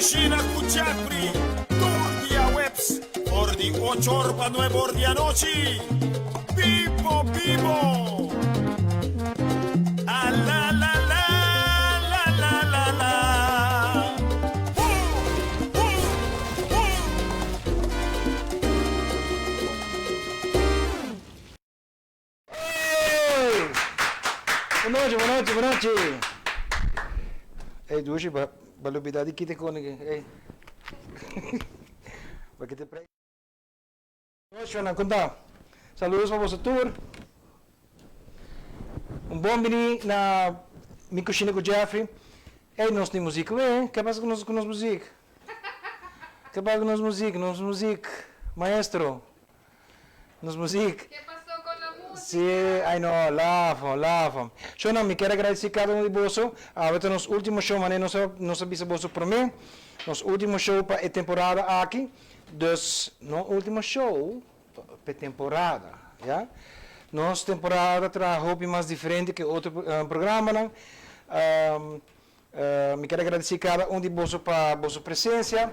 Cushina cu Jeffrey, tur diahuebs for di ocho or pa nuebe or di anochi. Bibo bibo! A la la la, la la la la. Hu, hu, hu. Hey! Bon nochi, bon nochi, bon nochi. Hey, Dushi, ba, ba lubida di kita con aquí. Hey. Ba kita pre. Nochi, conta. Saludos pa boso tur. Un bon bini na Mi Cushina cu Jeffrey. Hey, nos tin muziek we. Ke pasa cu nos, cu nos muziek? Ke pasa cu nos muziek? Nos muziek, maestro. Nos muziek. Ke pasó con la música? Sí, ay no, laf, laf. Shownan, mi kier a gradeci cada uno di boso. Awe ta nos ultimo show, manera nos a nos a bisa boso prome. Nos ultimo show pa e temporada aki. Dus, no ultimo show pa e temporada, ya. Nos temporada ta hopi mas diferente ke otro programanan. Mi kier a gradeci cada un di boso pa boso presencia.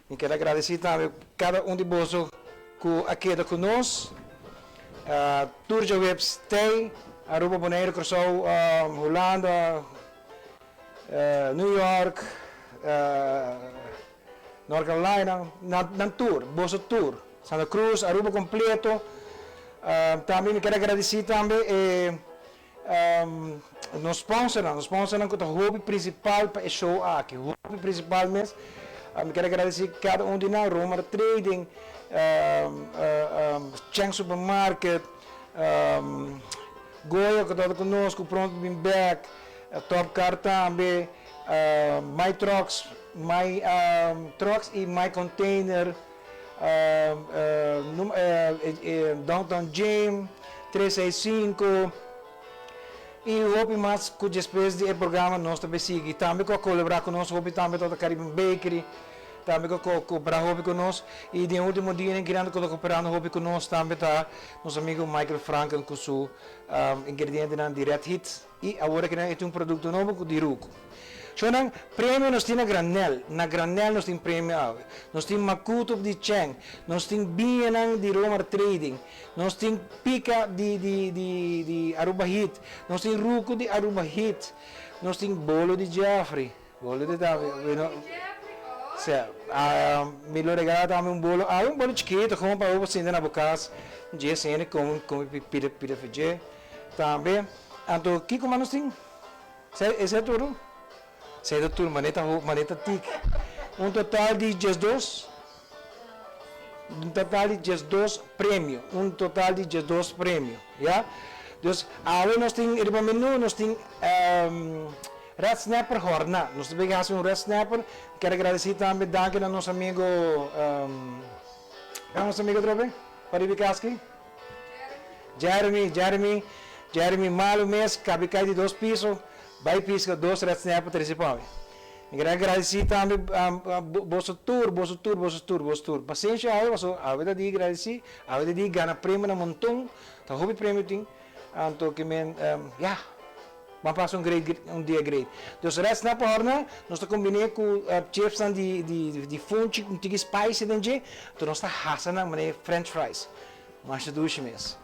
Mi kier a gradeci tambe cada un di boso cu a keda cu nos. Tur djaweps tey, Aruba, Bonaire, Corsou, Hulanda, New York, North Carolina, nan tur, boso tur. Santa Cruz, Aruba completo. Tambe mi kier a gradeci tambe e. Nos sponsornan, nos sponsornan ku ta hopi prinsipal pa e show aki, hopi prinsipal mes. Mi kier a gradesí kada un di nan, Romar Trading, Cheng Supermarket, Goya ku tabata ku nos ku pronto ta bin bèk, Top Car tambe, My Trucks, My Trucks i My Container. Downtown Gym, tres seis sinku y hopi mas cu despues di e programa nos ta bay sigui. Tambe cu a colabora cu nos hopi tambe tabata Caribbean Bakery, tambe cu a coopera hopi cu nos y den ultimo dianan kinan cu ta cooperando hopi cu nos tambe ta nos amigo Michael Franken cu su ingredientenan di Red Heat y awor kinan e tin un producto nobo cu di Ruku. Shownan, premio nos tin na granel, na granel nos tin premio awe. Nos tin makuto di Cheng, nos tin biñanan di Romar Trading, nos tin pika di di di di Aruba Heat, nos tin ruku di Aruba Heat, nos tin bolo di Jeffrey, bolo di tambe, Bolo di Jeffrey, oh. Sea, mi lo regala tambe un bolo awe, un bolo chikito, gewoon pa bo sinta na bo kas, dje hende come come pida pida for dje tambe. Anto kiko mas nos tin? Esei tur? Esei ta tur, maneta ho, maneta tik. Un total di diesdos? Un total di diesdos premio, un total di diesdos premio, ya. Dus awe nos tin riba menu, nos tin red snapper horna. Nos ta bege hasi un red snapper. Kier agradeci tambe danki na nos amigo, nos amigo atrobe? Paribi Kaski? Jeremy, Jeremy, Jeremy malu mes, kabi kai di dos piso, bai piska dos red snapper trese pa mi. Mi kere agradeci tambe boso tur, boso tur, boso tur, boso tur. Pasenshi awe, paso awe ta di gradeci, awe ta di gana premio na monton, ta hopi premio tin, anto ke men, ya, ban pasa un great, un dia great. Dus red snapper horna, nos ta kombine ku chipsnan di, di, di funchi, un tiki spicy den dje, anto nos ta hasa nan manera french fries. Masha dushi mes.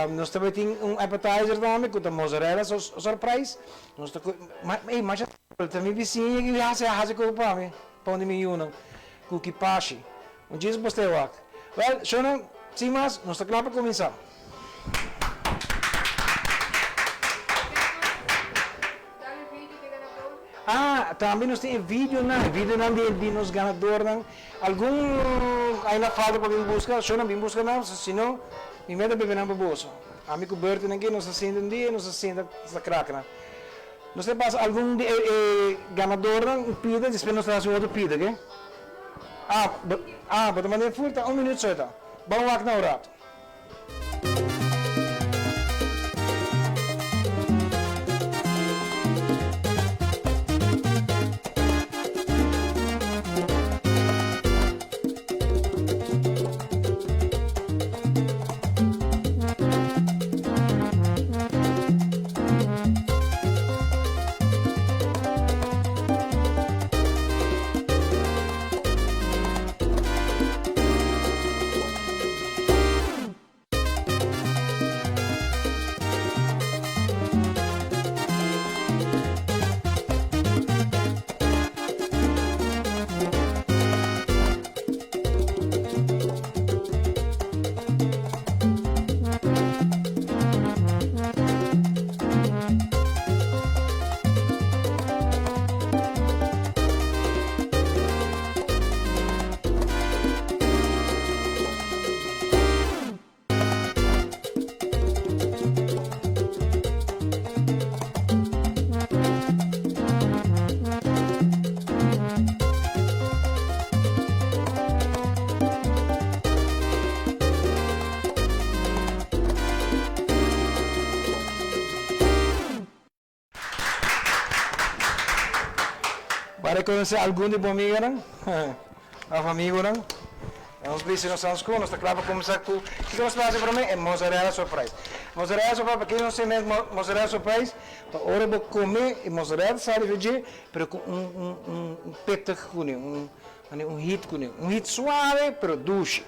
Nos ta bay tin un appetizer tambe cu ta mozzarella surprise. Nos ta cu, ey masha ta mi bisiña ki haci haci cu pa mi, pa un di mi yunan, cu kipashi. Un djis bo stay wak. Well, shownan, sin mas, nos ta cla pa cuminsa. Ah, tambe nos tin e videonan, e videonan di di nos ganadornan. Algun ainda falta pa bin buska, shownan bin buska nan, si no, mi meta bebe nan pa boso. Ami ku Bertie nan aki nos a sinta un dia, nos a sinta ta krak nan. Nos ta pasa algun di e e ganadornan un pida, despues nos ta hasi un otro pida, oke? Ah, bo ah, bo ta manda e furta? Un minuut so e ta. Ban wak nan un rato. rekonosé algun di bo amiganan òf amigunan? Nos bisti nos hanskun, nos ta kla pa kuminsá ku kiko nos por hasi promé? E mozzarella surprise. Mozzarella surprise, pa ken no sa mes mozzarella surprise? Pa ora bo kome e mozzarella ta sali for dje, pero ku un un un pittig kuné, un manera un hit kuné, un hit suave pero dushi.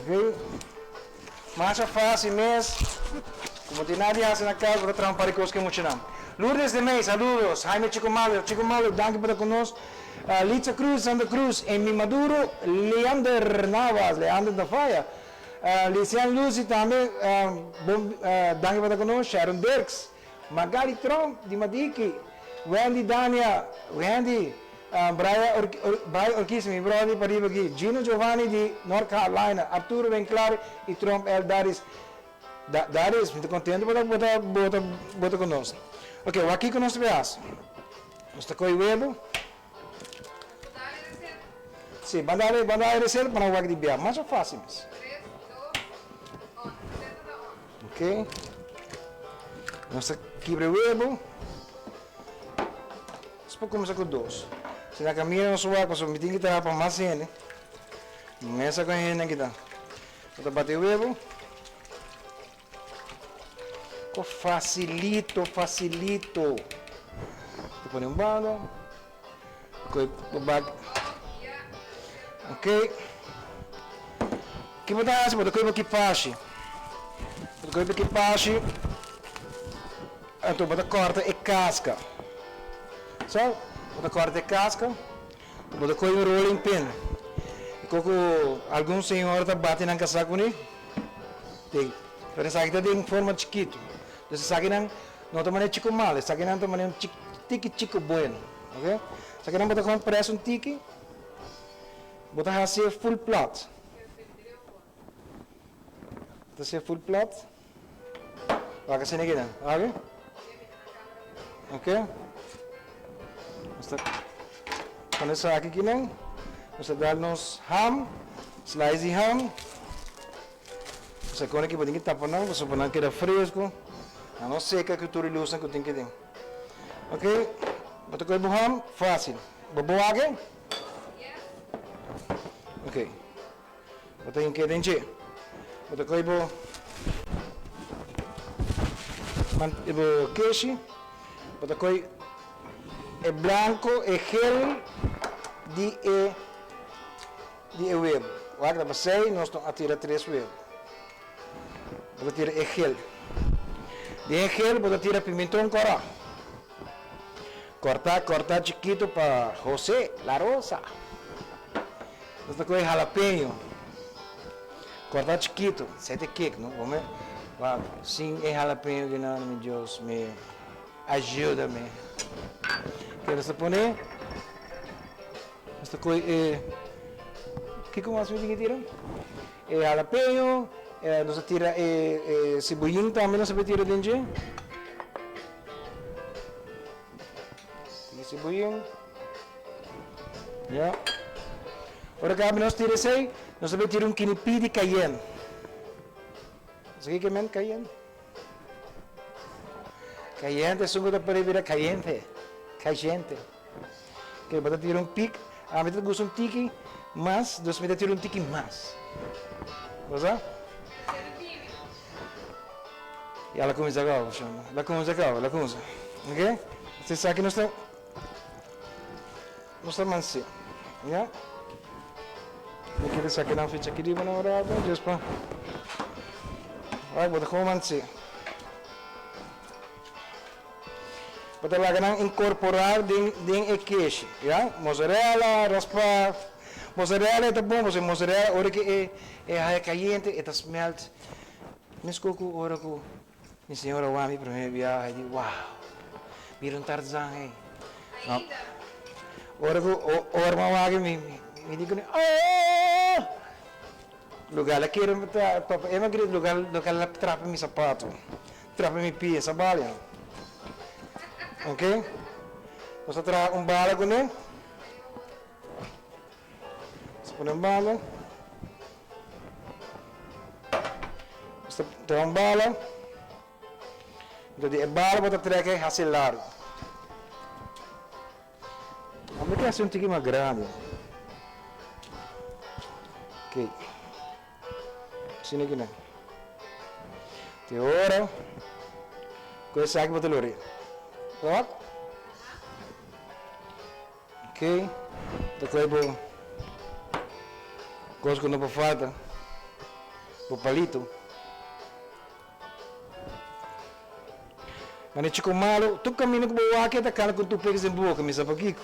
Ok, masha fásil mes, ku bo tin nada di hasi na kas bo ta traha un par di kos ku e muchanan. Lourdes de Mey, saludos. Jaime Chico Malo, Chico Malo, danki pa ta ku nos. Litza Cruz, Santa Cruz, Emy Maduro, Leander Navas, Leander ta faya. Lisian Lucy tambe, bon danki pa ta ku nos. Sharon Dirks, Magali Tromp di Madiki, Wendy Dania, Wendy, Brian Brian Orquiza, mi brother di pariba aki, Gino Giovanni di North Carolina, Arturo Winklar y Tromp El Daris. Da Daris, mi ta contento pa ta bo ta bo ta bo ta ku nos. Ok, wak kiko nos ta bay hasi. Nos ta kohe webo. Si, ban dale, ban dale receta pa nan wak di bia. Masha fácil mes. Ok. Nos ta kibra e webo. Nos por kuminsá ku dos. Si na kaminda nos wak, pasobra mi tin ki traha pa mas hende. Mesa ku e hende aki ta. Bo ta bati e webo. Ko facilito, facilito. Te pone un banda. Koe bo bak. Ok. Ki bo ta hasi? Bo ta koe bo kipashi. Bo ta koe bo kipashi. Anto bo ta korta e kaska. So, bo ta korta e kaska. Bo ta koe un rolling pin. E koko algun señora ta bati nan kasá kuné. Te, pero esaki ta den forma chikitu. Dus esakinan no ta manera chico malo, esakinan ta manera un chik tiki chico bueno. Ok? Esakinan bo ta kon press un tiki, bo ta hasié full plat. Bo ta hasié full plat. Wak asina kinan, wak. Ok. Nos ta pone esaki kinan. Nos ta dal nos ham, slice di ham. Nos ta kone ki bo tin ki tapa nan pasobra nan keda fresco. Nan no seka ku tur e lusnan ku tin ki den. Ok, bo ta kohe bo ham, facil. Bo bo wak e? Ok. Bo ta hink'é den dje. Bo ta kohe bo bo keshi, bo ta kohe e blanko, e gel di e di e webu. Wak ta pasei nos no a tira tres webu. Bo ta tira e gel. Den e gel bo ta tira pimenton kòrò. Kòrtá kòrtá chikito pa José La Rosa. Nos ta kohe jalapeño kòrtá chikito. Esei ta kek no? Bo me wak sin e jalapeño kinan mi Dios mío ayúdame. Ke nos ta pone? Nos ta kohe e kiko mas mi tin ke tira? E jalapeño, nos ta tira e siboyin tambe nos ta por tira den dje. Tira siboyin. Ya. Ora kabe nos tira esei, nos ta por tira un kinipí di cayenne. Sa kiko men cayenne? Cayente esun ku ta pone bira cayente, cayente. Ke bo ta tira un pik, ami ta gusta un tiki mas, dus mi ta tira un tiki mas. Bo sa? Ya la kuminsa kaba, shon. La kuminsa kaba, la kuminsa. Ok? Entonces esaki nos ta nos ta manse. Ya? Mi kere esaki nan fecha aki riba nan un rato, just pa. Wak, bo ta komo manse. Bo ta laga nan inkorporá den den e keshi, ya. Mozzarella, raspá. Mozzarella e ta bon pasobra mozzarella ora ku e e haya kayente e ta smelt meskos ku ora ku mi señora wak mi promé biaha e di wow mira un Tarzan ei. Ainda. Ora ku ora mi a wak mi mi di kuné oh! Lugar la kere papa Emma grita lugar lugar la trapa mi sapato. Trapa mi pia sa bala. Ok. Nos ta traha un bala kuné. Nos ta pone un bala. Nos ta traha un bala. Enton di e bala bo ta trek e hasi largu. Mi ta hasi un tiki mas grandi. Ok. Asina aki nan. Te ora ku esaki bo ta lori. Wak? Ok. Ta kohe bo kos ku no por falta. Bo palito. Mane chico malo, tur camino cu bo wak e ta cana cu tur pekes den boca, mi sa pakico.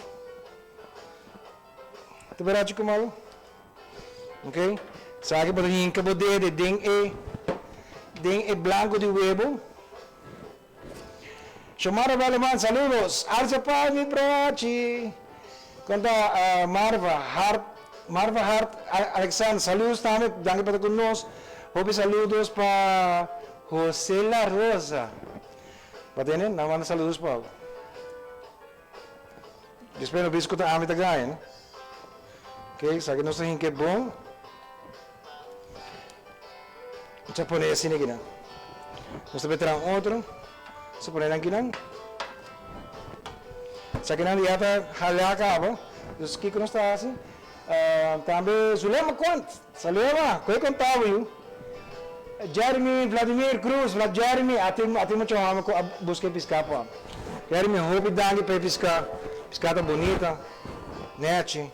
Ta berdad chico malo? Ok, sa ki bo ta hinca bo dede den e den e blanco di webo. Shomara Baleman, saludos. Arce Paz, mi brochi. Con ta Marva Hart, Marva Hart Alexander, saludos tambe, danki pa ta cu nos. Hopi saludos pa Jose La Rosa. Bo tende? Nan manda saludos pa bo. Despues no bisa cu ta ami ta gaña, no? Ok, esaki nos ta hinca bon. Nos ta pone asina akinan. Nos ta bay traha un otro. Nos ta pone nan akinan. Esakinan ya ta hala caba. Dus kico nos ta haci? Tambe Zulema Quant. Zulema, cu e contabo yu? Jeremy Vladimir Cruz, Vlad Jeremy, a tin a tin mucho hòmber ku a buska e piská pa. Jeremy, hopi danki pa e piská. Piská ta bunita, nèchi.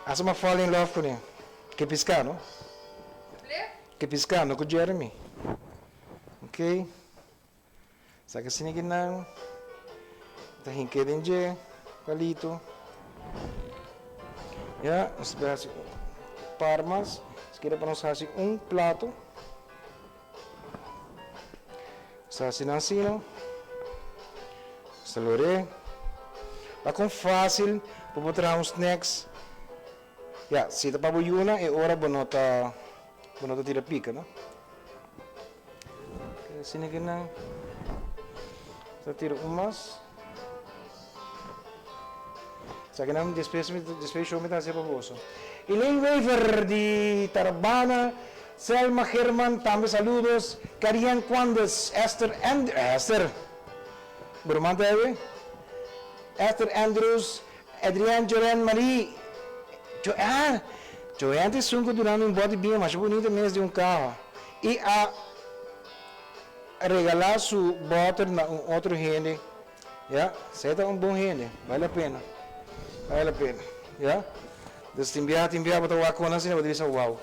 Asa mi a fall in love kuné. Ke piská, no? Ke piská, no ku Jeremy. Ok. Sa ke asina ki nan ta hink'é den dje palito. Ya, nos ta hasi un par mas. Nos kere pa nos hasi un plato. Nos ta hasi nan asina. Nos ta lor'é. Wak kon fásil pa bo traha un snacks. Ya, si ta pa bo yuna e ora bo no ta bo no ta tira pika, no? Asina ki nan ta tira un mas. Esaki nan despues mi despues show mi ta hasi pa boso. Elaine Wever di Tarabana, Selma German tambe saludos, Karian Quandes, Esther And Esther bo ruman ta awe? Esther Andrews, Adrian Joren Marie, Joanne, Joanne ta esun ku duna mi un bòt di biña masha bunita mes di un kaha i a regalá su bòter na un otro hende, ya, esei ta un bon hende, bale la pena, bale la pena, ya. Dus tin biaha, tin biaha bo ta wak kon asina bo ta bisa wow,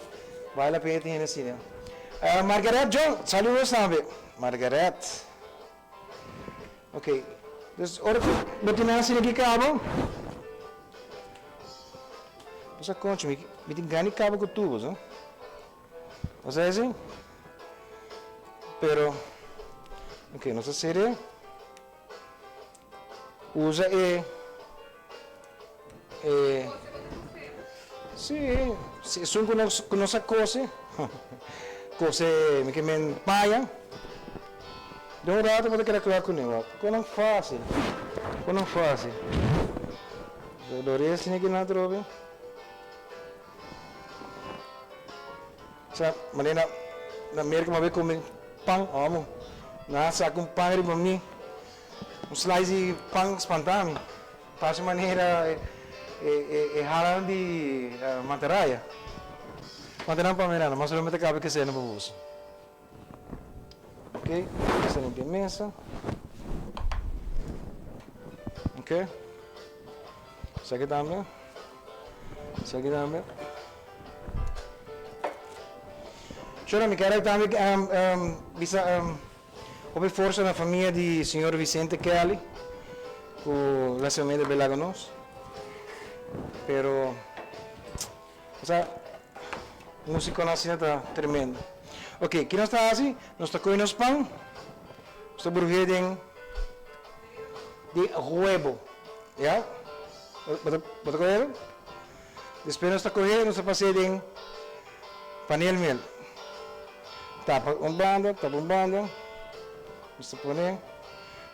bale la pena tin hende asina. Margaret John, saludos tambe, Margaret. Ok, dus ora ku bo tin nan asina ki kaba, bo sa konchi mi mi tin gana di kaba ku tubos no, bo sa esei? Pero, ok nos ta sere usa e e si, si esun ku nos ku nos a kose, kose mi ke men paña, den un rato bo ta keda kla kuné wak, konan fásil, konan fásil. Dor esei aki nan atrobe. Sa manera na Merka mi a bai kome pan, amo, nan a saka un pan riba mi, un slice di pan spanta mi. Parse manera e halanan di mantaraya. Mantenan pa mirando, mas ora mi ta kaba ke sena pa boso. Ok, nos ta limpia mesa. Ok, esaki tambe, esaki tambe. Shora, mi kere tambe bisa Hopi forsa na famia di señor Vicente Kelly cu lastimamente a bela cu nos. Pero, osea, musiconan asina ta tremendo. Ok, ki nos ta haci? Nos ta coge nos pan, nos ta bruh'é den den huebo, ya? Bo ta bo ta coge? Despues nos ta coge, nos ta pas'é den Panelmel. Tapa un banda, tapa un banda. Nos ta pone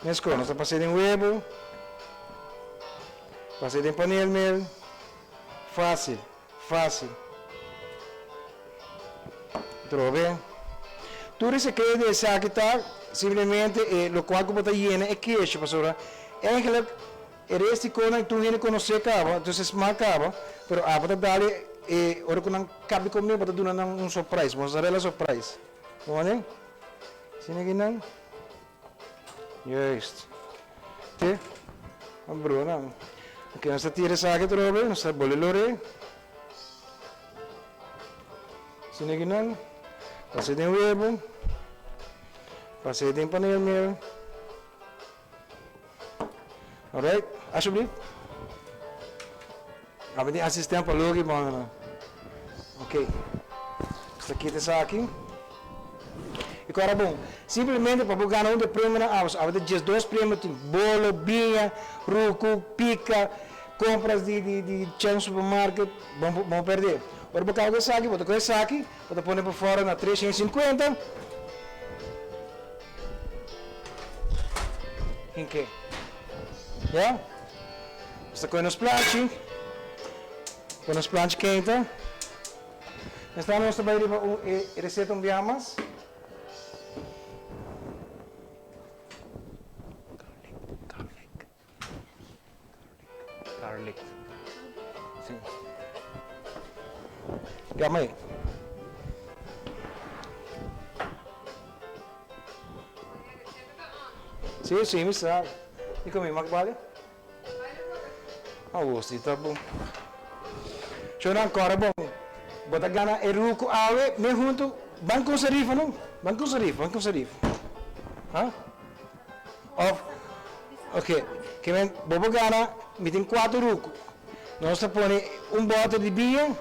meskos. Nos ta pas'é den webu, pas'é den panelmel. Fásil, fásil. Trobe. Tur e sekreto di esaki ta simplemente e lokual ku bo ta yena e keshi pasobra eigenlijk. E rest di konan tur hende konosé kaba, entonces e smak kaba, pero abo ta dale e ora ku nan kabi komé bo ta duna nan un surprise, mozzarella surprise. Bo mane? Asina aki nan. Juist. Te. A brua nan. Ok, nos ta tira esaki atrobe, nos ta bole loré. Asina aki nan. Pas'é den webo. Pas'é den paneelmeel. Alright, alsjeblieft. Abo tin asistent pa loki bon no. Ok. Nos ta kita esaki. I kora bon, simplemente pa bo gana un di e premionan abo, abo ta 12 premio tin bolo, biña, ruku, pika, compras di di di Chen Supermarket, bon bon perde. Ora bo kaba ku esaki, bo ta kohe esaki, bo ta pone pa fora na 350. Hinke. Ya? Nos ta kohe nos planchi. Pone nos planchi keinta. Esta nos ta bai riba un e receta un biaha mas. Garlic, garlic. Garlic. Si. Gama ei. Si, si, mi sa. I komi mak bale? Awo si ta bon. Shona ankora bon. Bo ta gana e ruku awe me huntu. Ban ku rifa no? Ban ku rifa, ban ku rifa. Ha? Of, ok, ke men bo por gana, mi tin kuater ruku. Nos ta pone un boter di biña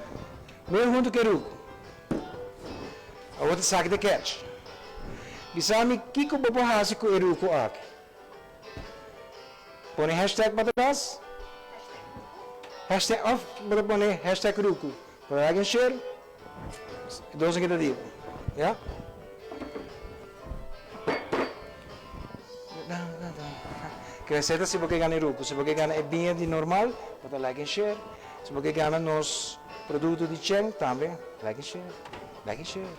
me huntu ku e ruku. Awor ta saki ta catch. Bisa mi kiko bo por hasi ku e ruku aki. Pone hashtag patras. Hashtag of bo ta pone hashtag ruku. Por like en share. Dos en kita dibo. Ya? Ke receta si bo ke gana e ruku. Si bo ke gana e biña di normal, bo ta like en share. Si bo ke gana nos produkto di Chen, tambe like en share. Like en share.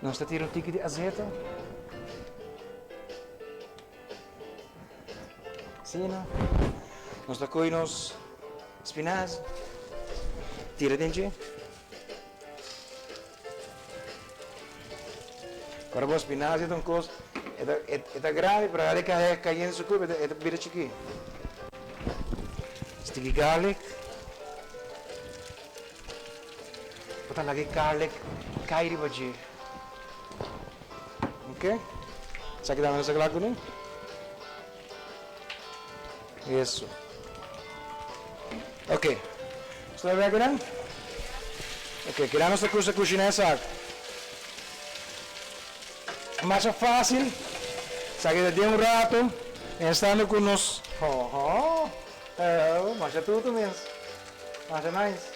Nos ta tira un tiki di azeta. Asina. Nos ta kohe nos spinazi, tira den dje. Ora bo spinazi ta un kos, e ta e ta grandi pero ora e kai kai den su kurpa e ta bira chikí. Stiki garlic. Bo ta laga e garlic kai riba dje. Ok. Esaki tambe nos ta kla kuné. Eso. Ok. Nos ta ready nan? Ok, keda nos ta kusa kushiná esaki. Masha fácil. Esaki ta den un rato. Enstando ku nos. Ho ho. Masha tutu mes. Masha nice.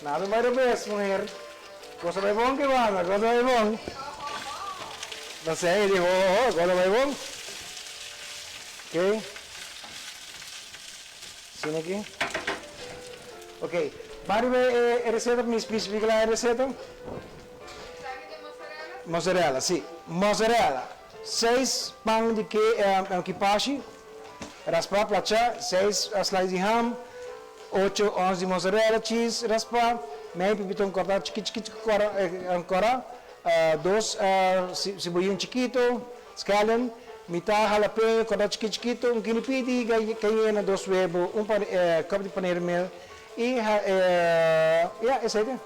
Nada bai robes, muher. Cosa bai bon ke banda, cosa bai bon. No sé, e di ho ho ho, cosa bai bon. Ok. Asina aki. Ok, ban riba e e receta, mi specifica la e receta. Esaki ta mozzarella? Mozzarella, si. Mozzarella. Seis pan di ke kipashi, raspa, placha, seis slice di ham, Ocho ons di mozzarella cheese raspá, mei pipiton kòrtá chikí chikí kòrá, dos siboyun chikito, scallion, mitá halapeño kòrtá chikí chikito, un kinipí di kayena, dos webo, un kòp di paner mel i ya esei ta.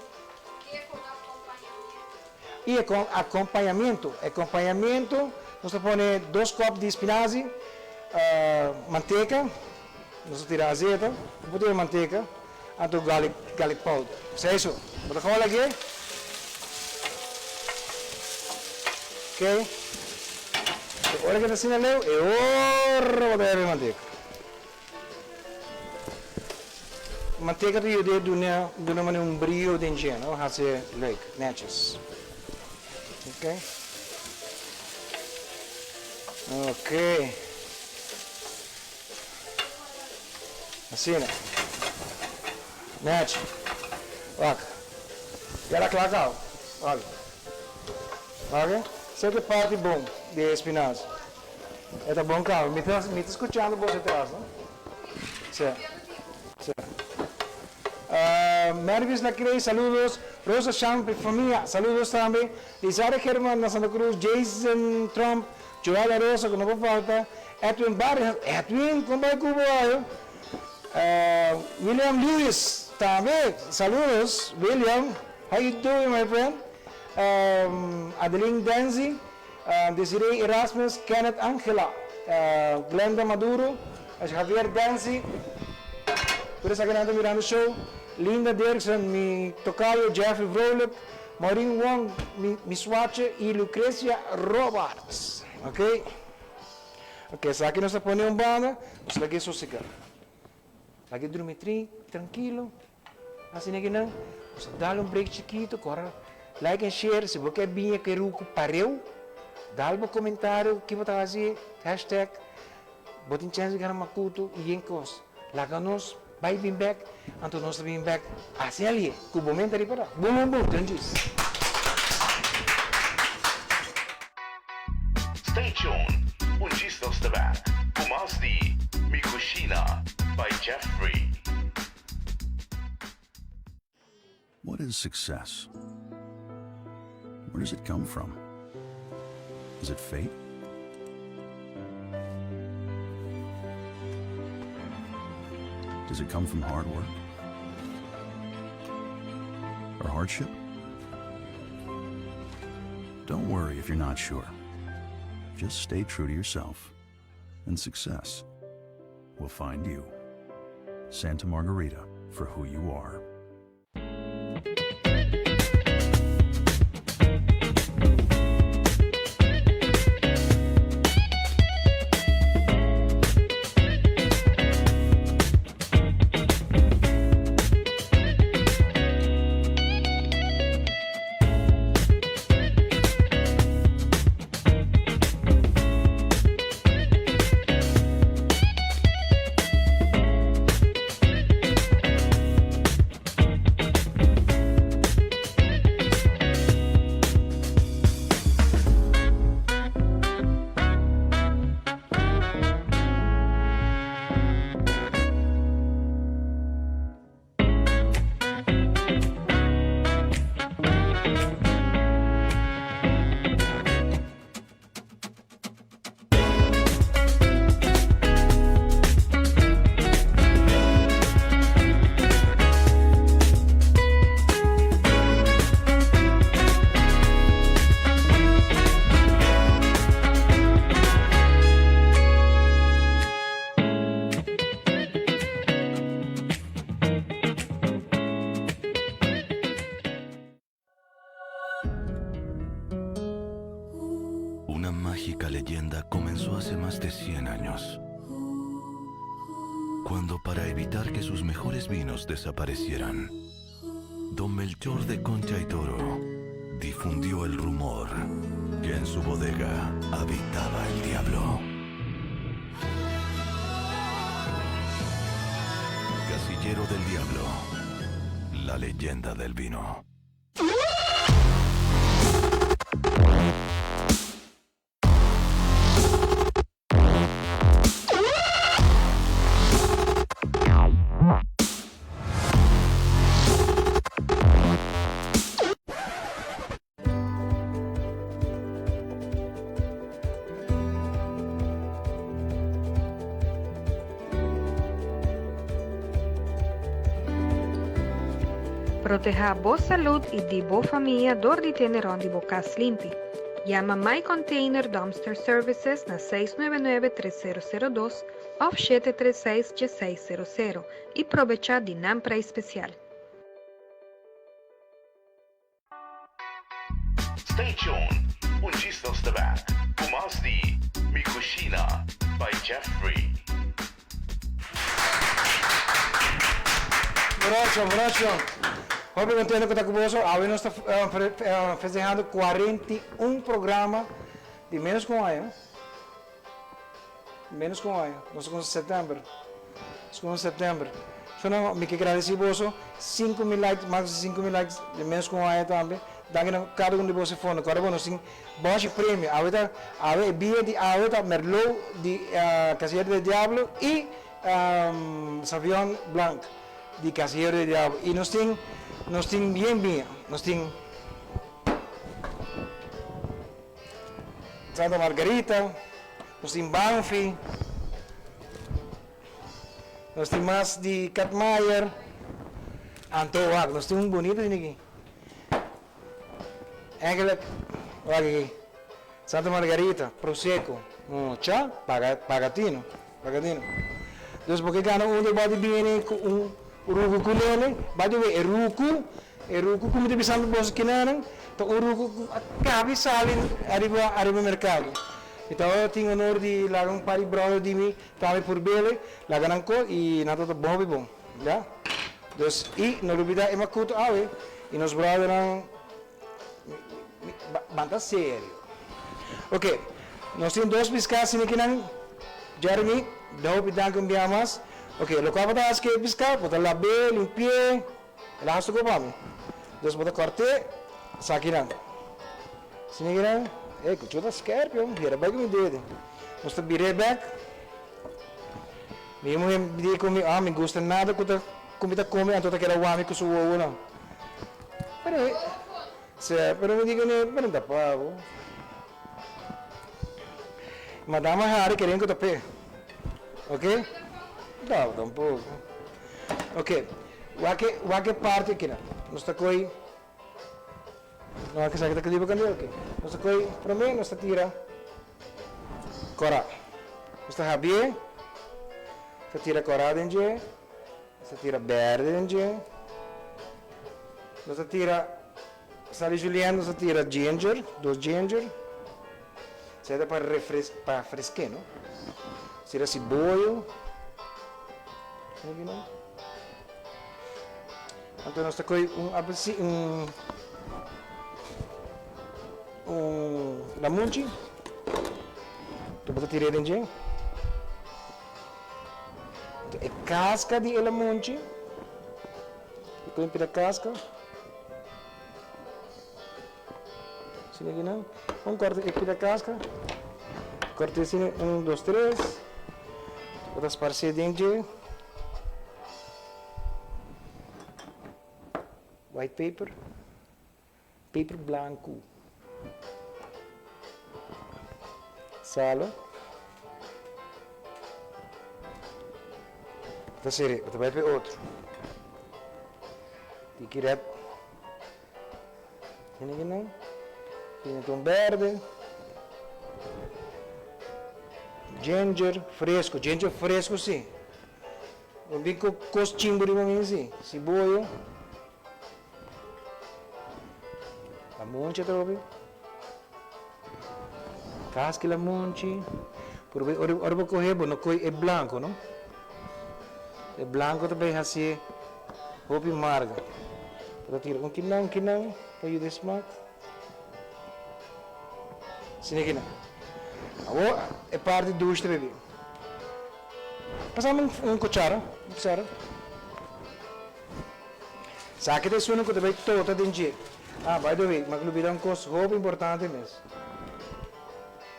I e kon akompañamiento. I e kon akompañamiento. E kompañamiento nos ta pone dos kòp di spinazi, manteka. Nos ta tira azeta, un poco di manteca, anto garlic, garlic powder. Esei so. Bo ta kola aki? Ok. E ora ke ta asina leu, e ora bo ta hebe manteca. Manteca ta yuda duna, duna manera un brio den dje, no? Hasi leuk, netjes. Ok. Ok. Asina. Nechi. Wak. Ya ta kla kau. Wak. Wak. Esei ta e parti bon di e spinazi. E ta bon kau. Mi ta mi ta skuchando boso atras, no? Sí. Sí. Mervis Lacrey, saludos. Rosa Champ y famia, saludos tambe. Lizardo German na Santa Cruz, Jason Trump, Joella Rosa cu no por falta, Edwin Barrios, Edwin, con bay cu bo ayo? William Lewis tambe, saludos William, how you doing my friend? Adeline Denzi, Desiree Erasmus, Kenneth Angela, Glenda Maduro, Javier Denzi, tur esakinan ta mirando show, Linda Dirksen, mi tocayo Jeffrey Vrolijk, Maureen Wong, mi swache y Lucrecia Robarts. Ok. Ok, esaki nos ta pone un banda, nos lag'é sosegá. Lag'é drumi tri, trankilo. Asina ki nan, nos ta dal un break chikito, kora like en share. Si bo ke biña ke ruku pareu, dal bo komentario ki bo ta hasi, hashtag, bo tin chèns di gana makutu i yen kos. Laga nos bai bin bek, anto nos ta bin bek hasi alie ku bo menta riba ta. Bum bum bum, Djondjis. Stay tuned, un djis nos ta bek ku mas di Mi Cushina by Jeffrey. What is success? Where does it come from? Is it fate? Does it come from hard work? Or hardship? Don't worry if you're not sure. Just stay true to yourself, and success will find you. Santa Margarita for who you are. Una mágica leyenda comenzó hace más de 100 años. Cuando para evitar que sus mejores vinos desaparecieran, don Melchor de Concha y Toro difundió el rumor que en su bodega habitaba el diablo. Casillero del Diablo, la leyenda del vino. Protehá bo salud i di bo famia dor di tene rònt di bo kas limpi. Yama My Container Dumpster Services na 699 3002 òf 736 1600 i probechá di nan preis spesial. Stay tuned, un djis nos ta bek ku mas di Mi Cushina by Jeffrey. Brocho, brocho. Hopi contento cu ta cu boso. Awe nos ta festejando 41 programa di menos cu un aña. Menos cu un aña. Nos a cuminsa september. Nos a cuminsa september. So nan mi ke gradeci boso. 5000 likes, mas di 5000 likes den menos cu un aña tambe. Danki na cada un di boso e fondo. Kòrda bo nos tin bòshi premio. Awe ta, awe e bia di awe ta Merlot di Casillero del Diablo y. Sauvignon Blanc di Casillero del Diablo y nos tin nos tin bien biña nos tin Santa Margarita nos tin Banfi nos tin mas di Katmayer anto wak nos tin un bonito tin aki Eigenlijk wak aki Santa Margarita Prosecco mucha paga paga tino. Pagadino. Dus bo ke gana un dor bati bini ku un ruku ku nene, by the way e ruku, e ruku ku mi ta bisando boso kinanan ta un ruku ku a kabi sali ariba ariba merkado. Mi tabata tin honor di laga un par di brother di mi tambe purbele, laga nan ko i nan tabata bon hopi bon, ya. Dus i no lubida e makutu awe i nos brothernan Ban ta serio. Ok, nos tin dos piská asina kinan, Jeremy, da hopi danki un bia mas. Ok, lokual bo ta hasi ku e piská, bo ta lab'é, limpi'é, el a hasi tur pa mi. Dus bo ta kòrt'é, esakinan. Asina kinan, ey, kuchú ta skèrpi hom, hera bai ku mi dede. Nos ta bir'é bèk. Mi muhé di ku mi, ah, mi gusta nada ku ta ku mi ta kome, anto ta keda wak mi ku su wowonan. Pero se, pero mi di kuné, pero no ta pa bo. Madama Harry keren ku ta p'e. Ok? No, tampoko. Ok, wak e, wak e parti akinan. Nos ta koy, no wak esaki ta kaliba kandela, ok. Nos ta koy, promé nos ta tira kòrá. Nos ta habié, ta tira kòrá den dje. Nos ta tira berde den dje. Nos ta tira sal di julienne, nos ta tira ginger, dos ginger. Esei ta pa refres pa freske no. Nos tira siboyo. Anto nos ta koy un apelsi un un lamunchi. Bo ta tira den dje. E casca di e lamunchi, e con pida casca. Asina aki nan. Un corta e pida casca. Corta asina, un, dos, tres. Bo ta sparcé den dje. White paper. Peper blanku. Salo. Ta sere, bo ta bai pa e otro. Tiki red. Kende kinan? Pimentón berde. Ginger fresco, ginger fresco si. Bo bin ku kos chimbo riba mi si. Siboyo. Lamunchi atrobe. Kaski lamunchi. Pero ora ora bo kohe bo no kohe e blanko no. E blanko ta bay hasié hopi marga. Bo ta tira un kinan un kinan pa yuda e smak. Asina kinan. Awor e parti dushi ta bibi. Pasami un kuchara, un kuchara. Esaki ta esun ku ta bai tota den dje. Ah, by the way, mi a lubida un kos hopi importante mes.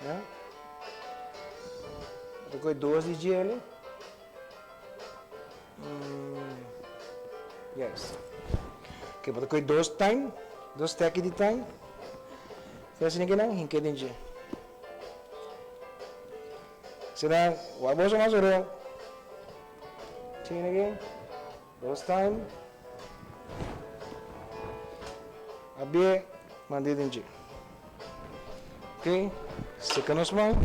Ya. Mi ta kohe dos di djele. Yes. Oke, bo ta kohe dos tijm, dos stèki di tijm. Asina asina kinan, hink'é den dje. Asina, wak boso mas oro. Asina aki. Dos time. Abie mand'é den dje. Ok, seka nos man.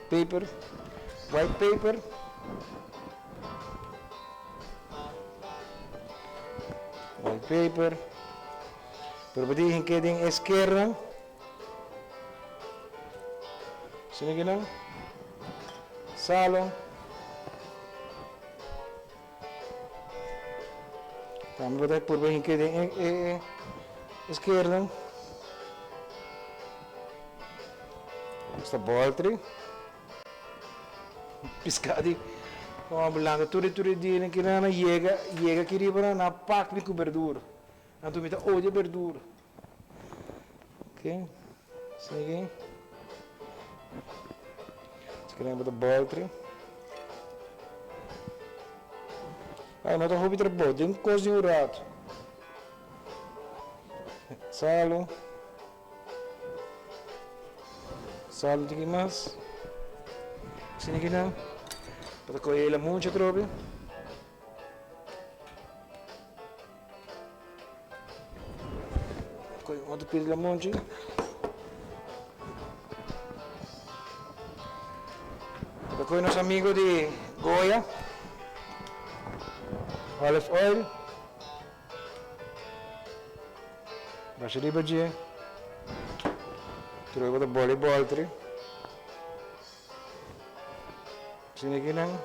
Paper, white paper. White paper. Pero bo tin hink'é den e skernan. Asina kinan. Salo. Tambe bo ta purba hinke den e eskernan. Esta boltri. Piská di como blanda tur e tur e dia nan kina nan yega yega aki riba nan nan a pak mi ku berdura. Anto mi ta odia berdura. Ok, asina aki. Esaki nan bo ta boltri. Ai, no ta hopi trabou, den kos di un rato. Salo. Salo tiki mas. Asina ki nan. Pa ta kohe el mucho atrobe. Kohe un otro pida di lamunchi. Ta kohe nos amigo di Goya. Olive oil. Basha riba dje. Troe bo ta boli boltri. Asina aki nan.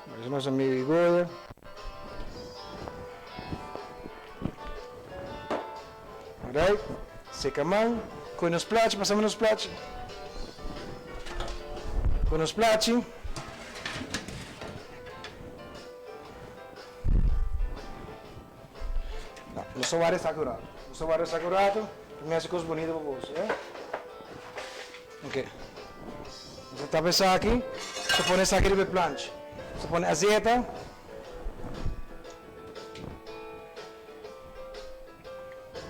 Basha nos amigo di Goya. Alright. Seka man. Koe nos plachi. Pasami nos plachi. Koe nos plachi. No, nos ta warda esaki un rato. Nos ta warda esaki un rato, pa mi hasi kos bonito pa boso, ya. Ok. Nos ta tapa esaki, nos ta pone esaki riba e plancha. Nos ta pone azeta.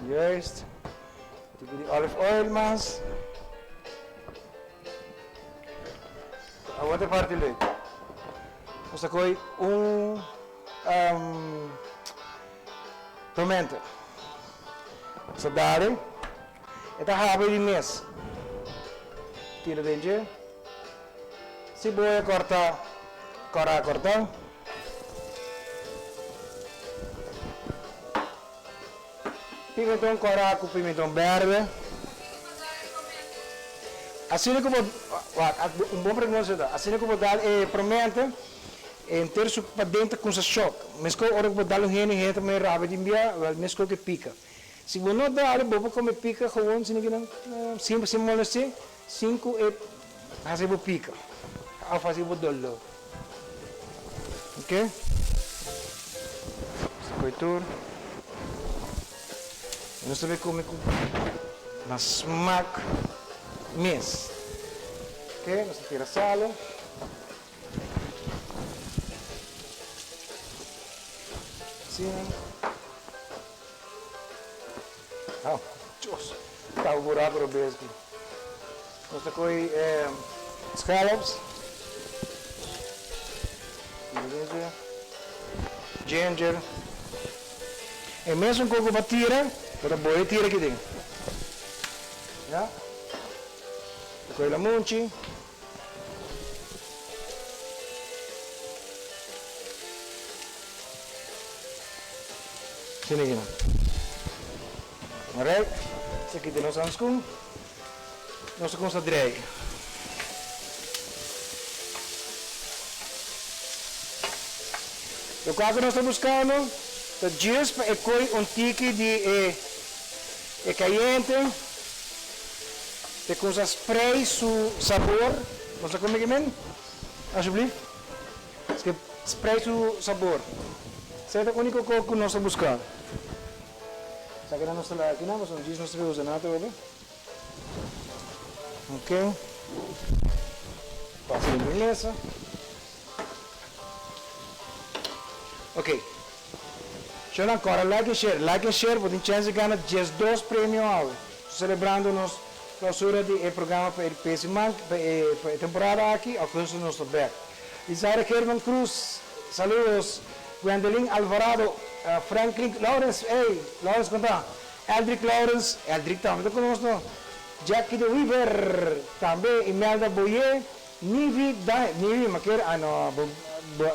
Juist. Un tiki di olive oil mas. Awor ta parti leuk. Nos ta koy un tormenta. Nos ta dal e ta habri di mes. Tira den dje. Siboya korta, kora korta. Pimenton kòrá ku pimenton bèrdè. Asina ku bo, wak, un bon pregunta ta, asina ku bo dal e promente, henter su paden ta kumsa shòk. Meskos ora ku bo dal un hende, hende ta mira rabia di bia, wèl meskos ku e pika. Si bo no dal, bo por kome pika gewon asina ki nan, sin sin molesté, sin ku e hasi bo pika òf hasi bo doló. Oke. Koe tur. Nos ta bay come cu na smaak mes. Oke, nos ta tira salo. Asina. Oh, Dios. Ta un buraco robes aki. Nos ta koe scallops. Ginger. E mesun koko pa tira, bo ta boye tira aki den. Ya. Ta koe lamunchi. Asina aki nan. Alright. Esaki ta nos hanskun. Nos ta kumsa drei. Lokual ku nos ta buskando ta djis pa e koi un tiki di e e kayente te kumsa sprei su sabor. Nos ta kome kimen? Ashublief. Ske sprei su sabor. Esei ta uniko kos ku nos ta buskando. Esaki nan nos ta laga akinan pasobra djis nos ta usa nan atrobe. Ok. Pasa den mi mesa. Ok. Shownan kòrda like en share. Like en share bo tin chèns di gana diesdos premio awe. Selebrando nos klausura di e programa pa e pa e siman pa e pa e temporada aki. Augustus nos ta bèk. Isaira German Cruz saludos. Gwendelyn Alvarado, Franklin Lawrence ey Lawrence konta. Eldrick Lawrence, Eldrick tambe ta konos no, Jackie de Wever, tambe Imelda Boyer, Nivi Dae, Nivi ma kier, ah no, bo, bo,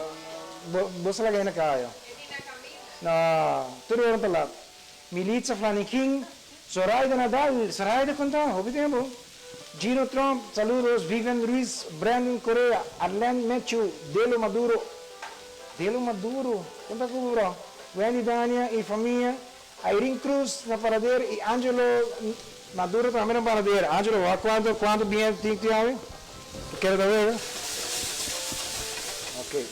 bo, bo sa laga hende kaya. No, tur ora ta lat. Militza Flanikin, Zoraida Nadal, Zoraida kon ta? Hopi tempo. Gino Tromp, saludos, Vivian Ruiz, Brandon Correa, Arlene Mechu, Delo Maduro, Delo Maduro, kon ta ku bo bro? Wendy Dania y famia, Irene Cruz na Paradera y Angelo Maduro tambe na Paradera. Angelo, wak cuanto cuanto bien tin tin awe? Bo kere ta wega? Ok,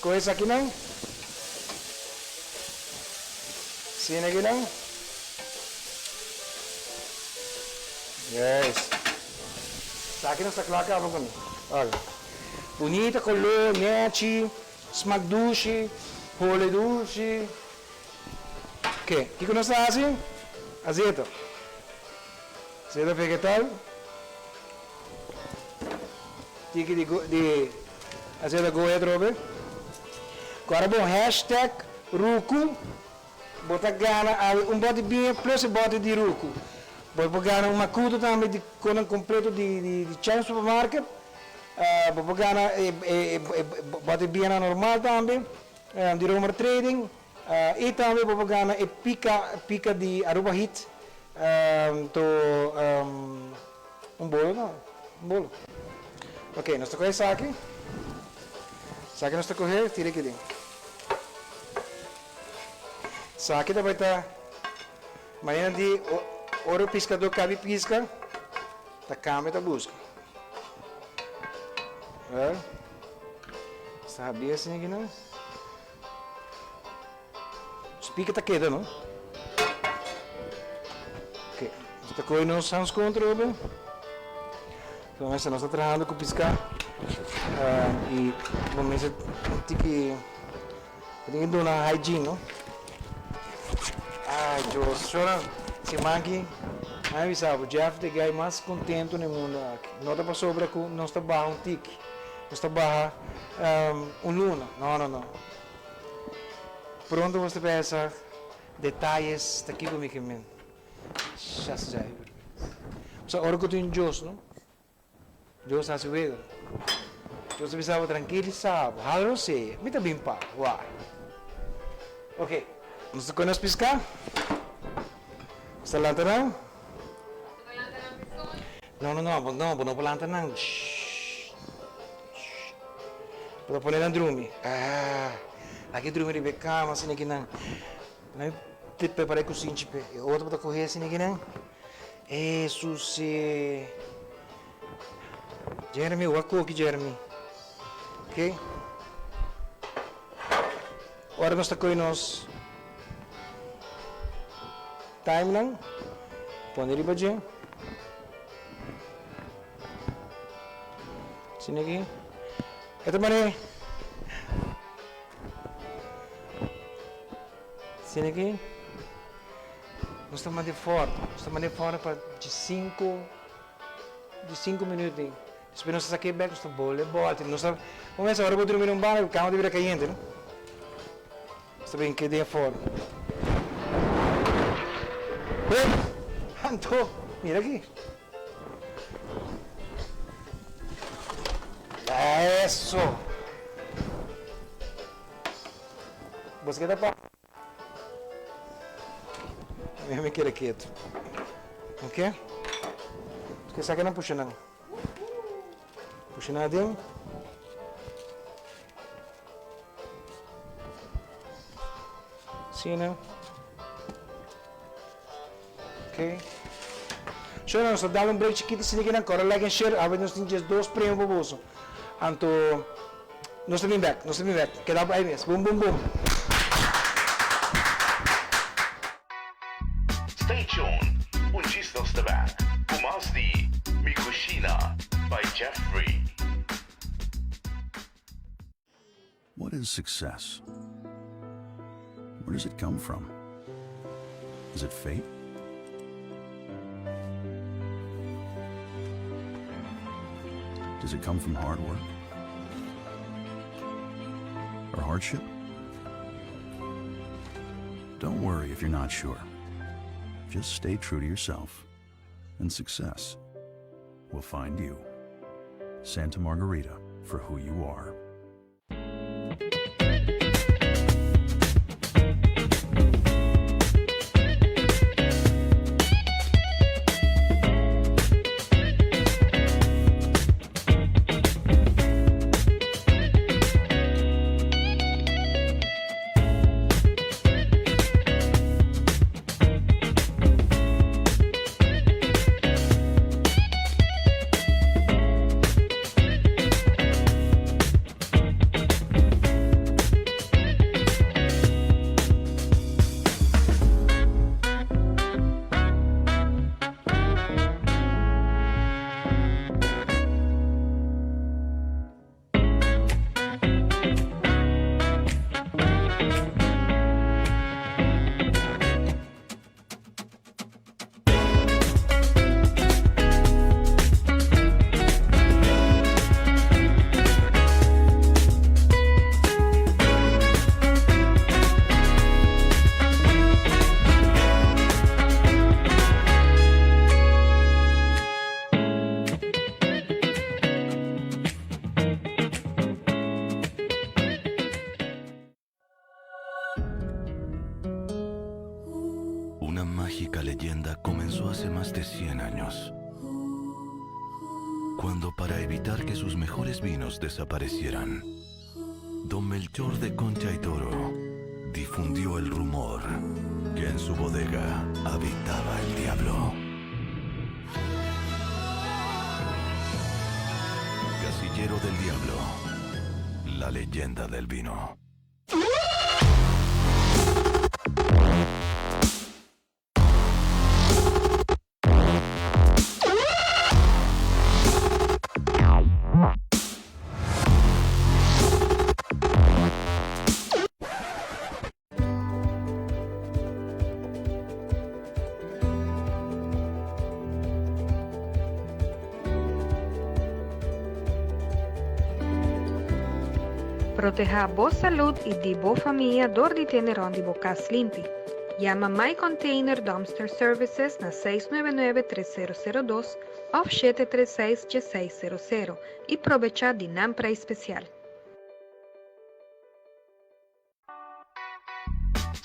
coge esakinan. Sina akinan. Yes. Esaki nos ta cla caba cu mi. Ok. Bunita koló, nèchi, smak dushi, hole dushi. Oke, kiko nos ta hasi? Azeta. Azeta vegetal. Tiki di di azeta goya atrobe. Ku ora bon hashtag ruku bo ta gana awe un bòti biña plus e bòti di ruku. Bo por gana un makuto tambe di konan kompleto di di Chang Supermarket. Bo por gana e e e bòti biñanan normal tambe di Romer Trading. I tambe bo por gana e pika pika di Aruba Heat to un bolo no un bolo ok nos ta kohe esaki esaki nos ta kohe tira aki den esaki ta bai ta manera di ora piskadó kabi piska ta kambia ta buska sabi esaki nan. Speaker ta keda no. Ok, nos ta kohe nos hanskon atrobe. So mester nos ta trahando ku piská i bo mester un tiki bo tin ke duna hygiene no. Ai Dios, shora siman aki mi a bisa bo Jeff ta e guy mas kontento na e mundo aki. No ta pasobra ku nos ta baha un tiki, nos ta baha un luna, no no no. Pronto nos ta pensa detayes ta kiko mi ke men. Shas djai. Pasobra ora ku tin Dios no, Dios hasi wega. Dios ta bisa bo trankilisa bo, hala rosea, mi ta bin pa bo, wak. Ok, nos ta kue nos piská, nos ta lanta nan. No, no, no, no, bo no por lanta nan. Shh. Shh. Bo ta pone nan drumi. Ah, aki drumi riba e kama asina aki nan. Nan mi prepara e kusinchi p'e. E otro bo ta kohe asina aki nan. Hesus e. Jeremy, wak koki Jeremy. Ok. Ora nos ta kohe nos time nan, pone riba dje. Asina aki. E ta mane. Asina aki. Nos ta mande for. Nos ta mande for pa djesinku, djesinku minuut. Despues nos ta sake bek, nos ta bole bolte. Nos ta, un bes ora bo drumi na un banda, kama ta bira kayente, no? Nos ta bin ke den forno. Hey! Anto, mira aki. Eso! Bo sa ke ta pasa? Mi keda ketu. Ok? Esaki nan pusha nan. Pusha nan aden. Asina. Ok. So nos ta dal un break chikito asina ki nan kòrda like en share. Awe nos tin djes dos premio pa boso. Anto nos ta bin bèk, nos ta bin bèk. Keda ahí mes. Bum bum bum. Stay tuned, un djis nos ta bek ku mas di Mi Cushina by Jeffrey. What is success? Where does it come from? Is it fate? Does it come from hard work? Or hardship? Don't worry if you're not sure. Just stay true to yourself, and success will find you. Santa Margarita for who you are. mágica leyenda comenzó hace más de 100 años. Cuando para evitar que sus mejores vinos desaparecieran, don Melchor de Concha y Toro difundió el rumor que en su bodega habitaba el diablo. Casillero del Diablo, la leyenda del vino. Protehá bo salud i di bo famia dor di tene rond di bo kas limpi. Yama My Container Dumpster Services na 699 3002 òf 736 1600 i probechá di nan preis spesial.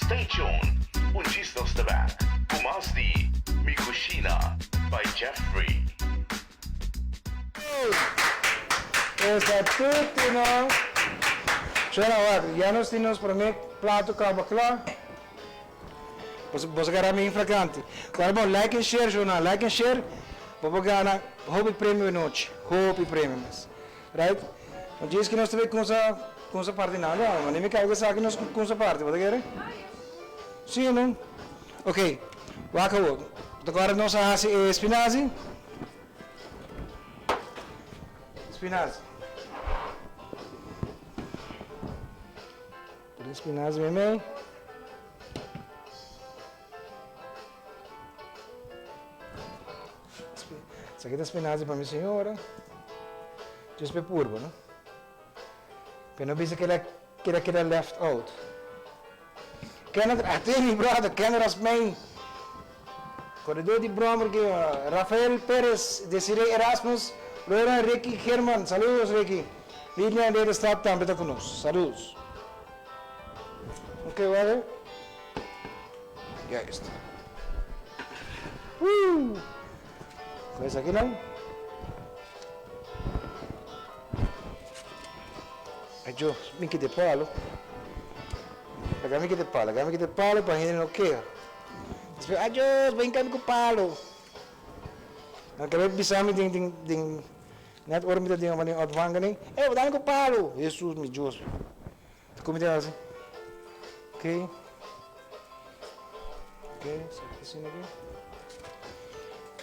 Stay tuned, un djis nos ta back cu mas di Mi Cushina by Jeffrey. Esta tutti no. Shona wak, ya nos tin nos prome plato caba cla. Boso boso gara mi infraganti. Claro bon, like and share Shona, like and share. Bo por gana hopi premio e nochi, hopi premio mes. Right? Un djis ki nos ta bay cunsa cunsa parti nada, ma ni mi cabo esaki nos cunsa parti, bo ta kere? Si no? Ok, wak awor. Ta kòrda nos a hasi e spinazi? Spinazi. Pone spinazi meimei. Esaki ta spinazi pa mi señora. Djis pa e purba, no? Pero no bisa keda keda keda left out. Kenneth, ate mi brother, Kenneth Rasmijn. Corredor di brommer ki Rafael Perez, Desiree Erasmus, Lorena Ricky German, saludos Ricky. Lilian Lederstad tambe ta ku nos, saludos. Ok, wak. Juist. Woo! Con esaki nan. Ajo, mi kite palo. Laga mi kite palo, laga mi kite palo pa hende no keha. Despues, adios, bo hinka mi ku palo. Nan kere bisa mi den, den, den, net ora mi ta den un manera ontvangen, eh, bo dami ku palo. Jesus, mi Dios. Ta kome ta hasi. Ok. Ok, sa asina aki.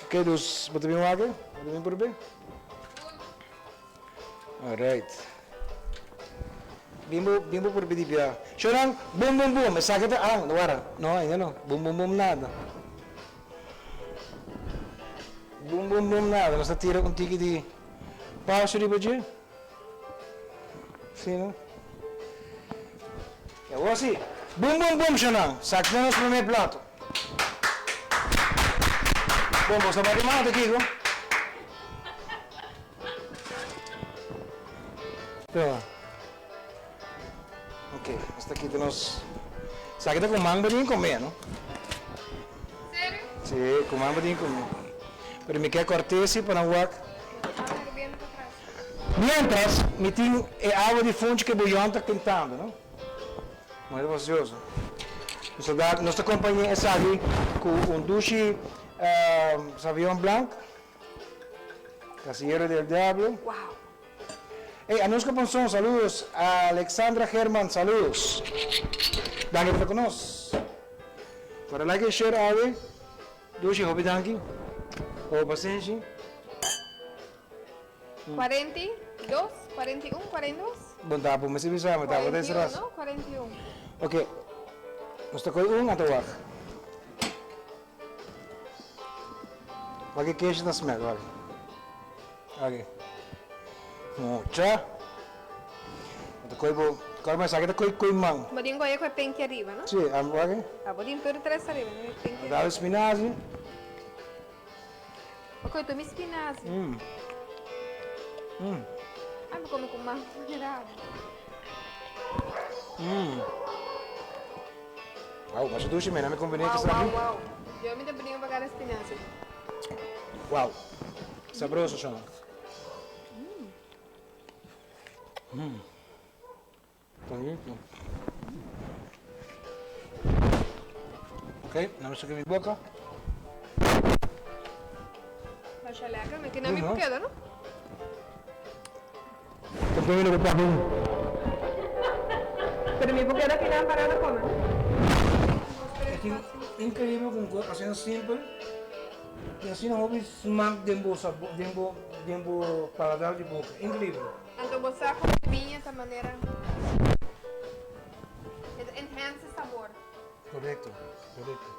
Ok, dus bo ta bin wak? Bo ta bin purbe? Alright. Bin bo, bin bo purbe di bia. Shonan, bum bum bum. Esaki ta, ah, no wara. No, ainda no. Bum bum bum nada. Bum bum bum nada. Nos ta tira un tiki di pausa riba dje. Sí, no? Y awor sí, bum bum bum shonan, saki nos primer plato. Bon, bo sa bati mano ta kiko? Toma. Ok, nos ta kita nos... Saki ta ku man bo tin kome, no? Serio? Sí, ku man bo tin kome. Pero mi ke kortesi pa nan wak. Mientras, mi tin e awa di funchi ku e buyon ta kentando, no? Muy delicioso. Nos ta da, nos ta kompañ'é esaki ku un dushi Sauvignon Blanc, Casillero del Diablo. Wow! Ey, Anuska Ponson, saludos. Alexandra German, saludos. Danki pa ta ku nos. Para like en share awe. Dushi, hopi danki. Hopi pasenshi. 42, 41, 42. Bon ta bo mester bisa mi ta bo ta 41, no? 41. Ok. Nos ta koy un anto wak. Wak e keshi ta smell wak. Ok. Mucha. Bo ta koy bo kor ma esaki ta koy koy man. Bo tin koy e koy penki ariba, no? Si, wak. Ah, bo tin tur tres ariba, no? Penki. Dal spinazi. Ok, tu mi spinazi. Mm. Mm. Ai, bo come con man mirado. Mm. Wow, masha dushi, mena mi convenía que Wow, esaki. wow, wow. Yo mi ta bringa pa kada spinazi. Wow. Sabroso shon. Mm. Ta rico. Ok, na mi suki mi boca. Masha lekker, mi kina mi por keda no? Ta bene ku papi. Pero mi por keda kinan para na come. Increíble con cos asina simpel y asina hopi smaak den bo sabor, den bo den bo paladar di boca. Increíble. Anto bo sa cu e biña ta manera e ta enhance e sabor. Correcto, correcto.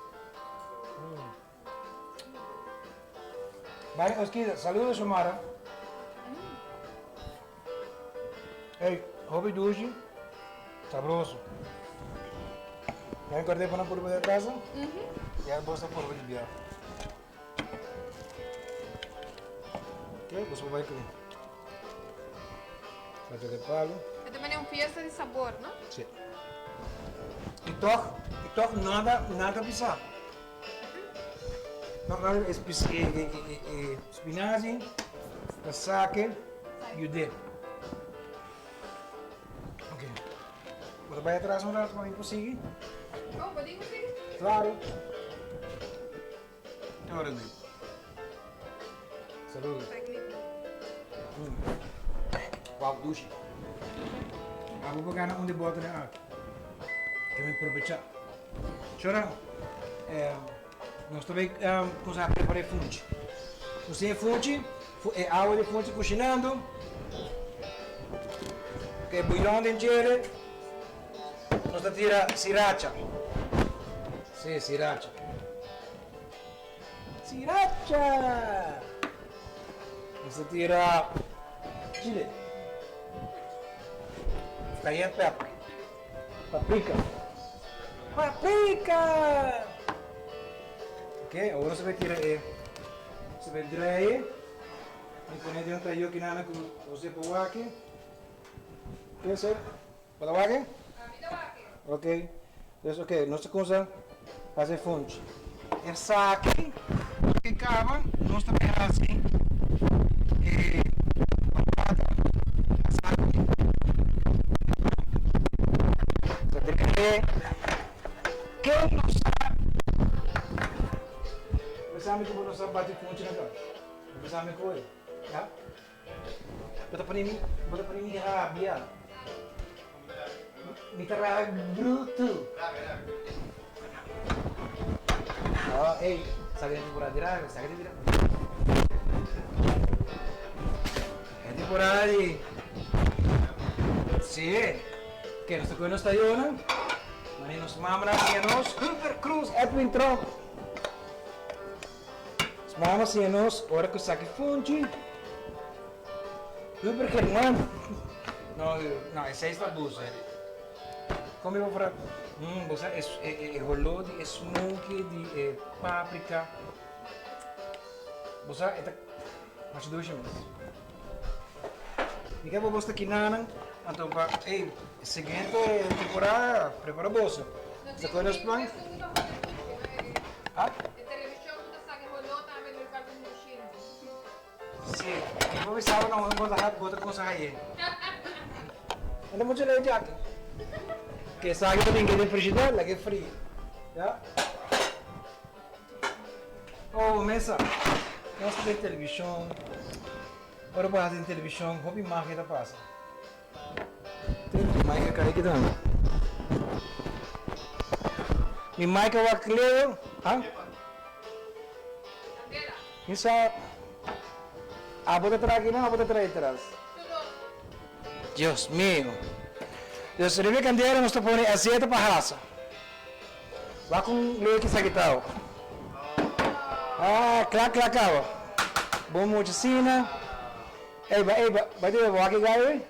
Bai Oskida, saludos Xiomara. Ey, hopi dushi, sabroso. Nan korde pa nan purba den casa? Ya bos ta purba di bia. Ok, bos por bai kuné. Falta de palo. E ta manera un fiesta di sabor, no? Sí. Y toch, y toch nada, nada pisá. Toch nada, e, e, e, e, e spinazie, ta sake, yud'é. Ok. Bo ta bai atras un rato pa mi por sigui? Oh, bo tin ku sigui? Claro. Te ora di. Saludos. Wow, dushi. Abo por gana un di boter aki. Ke mi probecha. Chora, eh, nos ta bay eh, cosa prepara e funchi. Nos tin e funchi, e awa di funchi kushinando. E bouillon den djere. Nos ta tira sriracha. Sí, sriracha. Sriracha! Nos ta tira chile. Cayenne pepper. Paprika. Paprika! Ok, awor nos ta bai tira e. Nos ta bai draai. Mi pone den un tayo kinana ku Jose por wak. Piensa. Bo ta wak? Ami ta wak. Ok. Dus ok, nos ta kumsa hasi e funchi. Esaki ke kaba nos ta bai hasi e batata asá. Ta drei. Ken no sa? Bo sa mi ku bo no sa bati funchi na kas? Bo sa mi ku e? Ya? Bo ta pone mi, bo ta pone mi rabia. Mi ta rabia brutu. Oh, ey, sabi na temporada di rabia, sabi di rabia. E temporada di... Sí, ke nos ta koe nos tayonan, mane nos mamanan siña nos, Hoover Cruz, Edwin Tromp. Mama siña nos ora ku saki funchi. Hubert Germán. No, no, esei ta abuso. Kon mi por fra? Mm, bo sa e, e, e holó di e smoky, di e paprika. Bo sa, e ta masha dushi mes. Mi ke pa bos ta kinanan, anto pa, ey, e siguiente temporada, prepara boso. Bo ta kohe nos plan? Ah? Si, mi por bisa bo na bo ta bo ta cosa haye. Anda mucho leu di aki. Ke esaki ta bin ke den frigider, laga e fria. Ya. Oh, mesa. Nos ta den televishon. Ora bo hasi den televishon, hopi magia ta pasa. Mi mic a kai kidan. Mi mic a wak leo. Ha? Mi sa. Abo ta traha kinan, abo ta traha atras. Dios mio. Dus riba e kandela nos ta pone azeta pa hasa. Wak un leki sa kitao. Ah, kla kla kaba. Bon mucha asina. Ey, ba, ey, ba, ba di bo wak e gai hoy?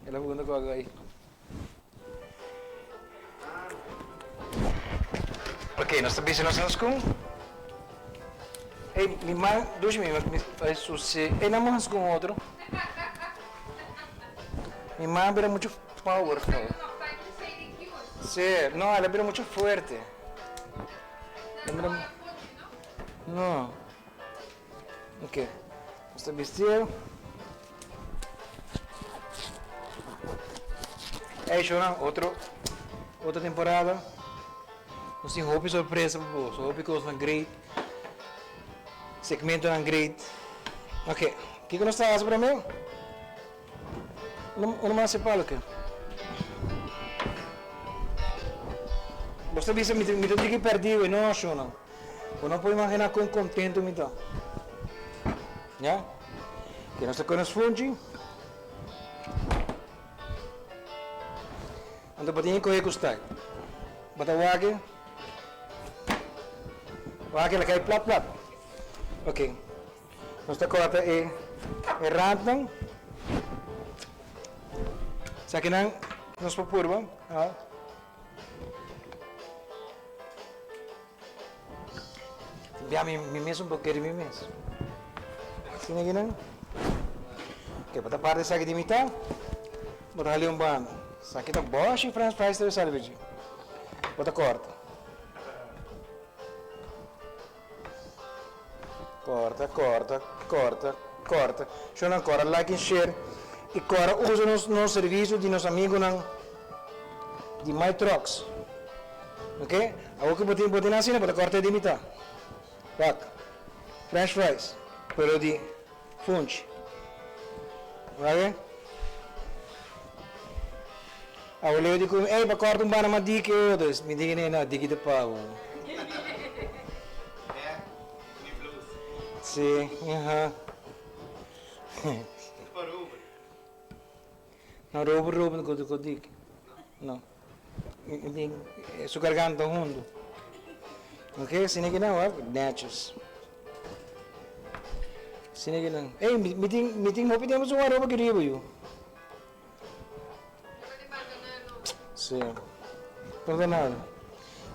El a bunda ku gai. Ok, nos ta bisa nos haskun. Ey, mi man, dushi mi, mi bai susi. Ey, nan mo haskun otro. Mi man bira mucho powerful. Sí, no, el a bira mucho fuerte. El a bira... No. Ok. Nos ta bistié. Ey, shownan, otro, otro temporada. Nos tin hopi sorpresa pa boso, hopi cosnan great. Segmentonan great. Ok, kiko nos ta hasi prome? Uno mas e palo ke. Bo ta bisa mi ta diki perdi we no shownan. Bo no por imagina kon contento mi ta. Ya? Ke nos ta koe nos funchi. Anto bo tin ke kohe ku style. Bo ta wak e. Wak el a kai plat plat. Ok. Nos ta korta e e randnan. Esakinan nos por purba. Bia mi mi mes un por kere mi mes. Asina aki nan. Ke bo ta parti esaki di mitad, bo ta hali un banda. Esaki ta boshi french fries ta sali bichi. Bo ta korta. Korta, korta, korta, korta. Shownan kora like en share y kora usa nos nos servicio di nos amigonan di My Trucks. Ok, awor ku bo tin bo tin asina bo ta kòrta e di mitá. Wak, french fries, pero di funchi. Wak e. Awor Leo di ku mi, ey, pa kòrta un banda mas diki e otro. Mi di nee, no, diki ta pa bo. Sí, aha. No, Robert, Robert no ku diki. No. Su garganta hundu. Ok, asina ki nan wak, netjes. Asina ki nan. Ey, mi tin, mi tin hopi tempu sin wak ropa ki riba yu. Sí. Perdonado.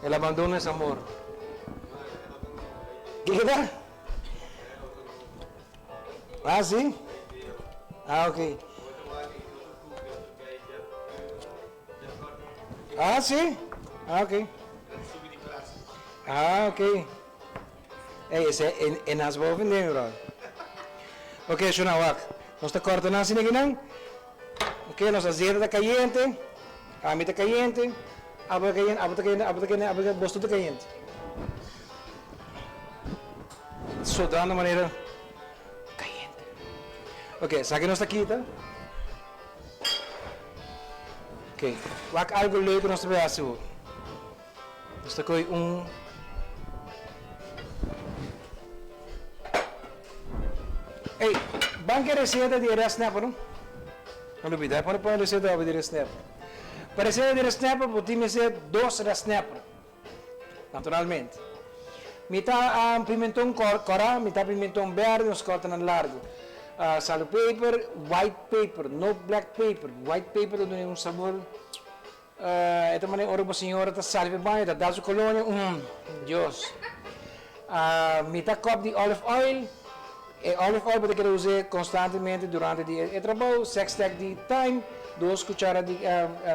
El abandono es amor. Kiko ta? Ah, sí? Ah, ok. Ah, sí? Ah, ok. Ah, ok. Ey, ese e, e nas boven den, bro. Ok, shuna wak. Nos ta corta nan asina kinan. Ok, nos azeta ta cayente. Ami ta cayente. Abo ta cayente, abo ta cayente, abo ta cayente, abo ta cayente, bos tur ta cayente. Sodando manera cayente. Ok, esaki nos ta kita. Ok, wak algo leuk nos ta bay haci awor. Nos ta coy un Ey, ban ke receta di e red snapper no? No lubida, pone pone receta awe di red snapper. Pa receta di red snapper bo tin mester dos red snapper. Naturalmente. Mita pimenton kora, mita pimenton berde, nos korta nan largo. Salo peper, white paper, no black paper. White paper ta duna un sabor, e ta manera ora bo señora ta sali pa e baño, ta dal su colonia, umm, Dios. Mita kop di olive oil, E olive oil bo ta keda us'é konstantemente durante di e trabou, sèks stek di thyme, dos kuchara di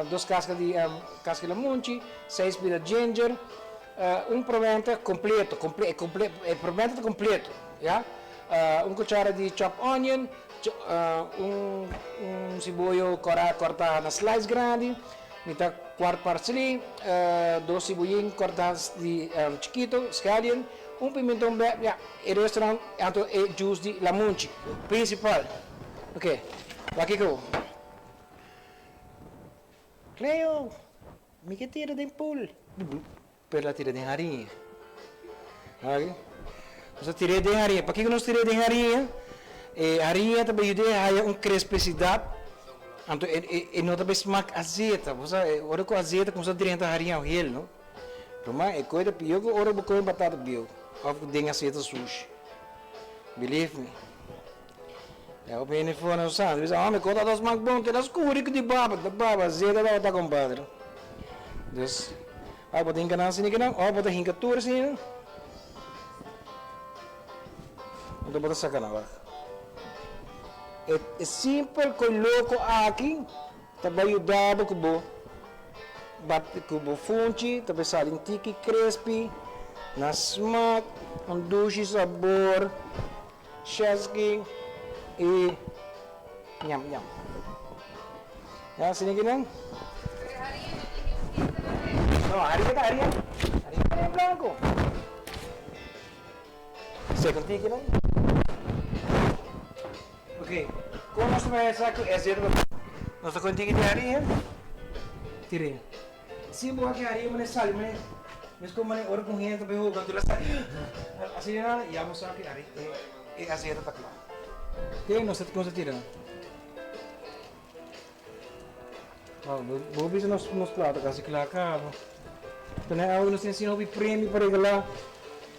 dos kaska di kaska di lamunchi, seis pida ginger, un promenta kompleto, e promenta ta kompleto, ya, un kuchara di chopped onion, un un siboyo kòrá kòrtá na slice grandi, mitad kwart parsley, dos siboyin kòrtá di chikito, scallion, un pimenton bèrdè, ya. E restaurant anto e juice di lamunchi principal. Ok, wak kiko. Cleo, mi ke tira den pool. Pero el a tira den hariña. Wak. Nos a tir'é den hariña. Pakiko nos tir'é den hariña? E hariña ta bayud'é haya un crespesidad. Anto e no ta bay smak azeta. Bo sa, ora ku azeta kumsa drenta hariña hel, no? Ruma, e koe ta pio ku ora bo kome batata bieu of ku den aseta sushi. Believe me. Ya bo bini for na sa, bisa, oh, mi koe ta smak bon, te la skuri ku di baba, ta baba, azeta tabata kompadre. Dus, ora bo ta hinka nan asina kinan, of bo ta hinka tur asina, anto bo ta saka nan wak. E simpel koe loko aki ta bai yuda bo ku bo. Bati ku bo funchi ta bay sali un tiki crispy na smak, un dushi sabor, shesky y ñam ñam. Ya sini kinan? No, harina ta harina. Harina ta blanco. Sek un tiki nan. Ok, kon nos ta bai hasa ku e zeta ta Nos ta kon tiki di haria, tir'é. Si bo haki haria manera sali manera meskos manera ora ku un hende ta bai hoga anto el a sali asina nan ya bo sa ku e azeta ta kla. Ok, nos ta kumsa tira. Bo bisa nos nos plato casi cla caba. Tene awe nos tin asina hopi premio pa regala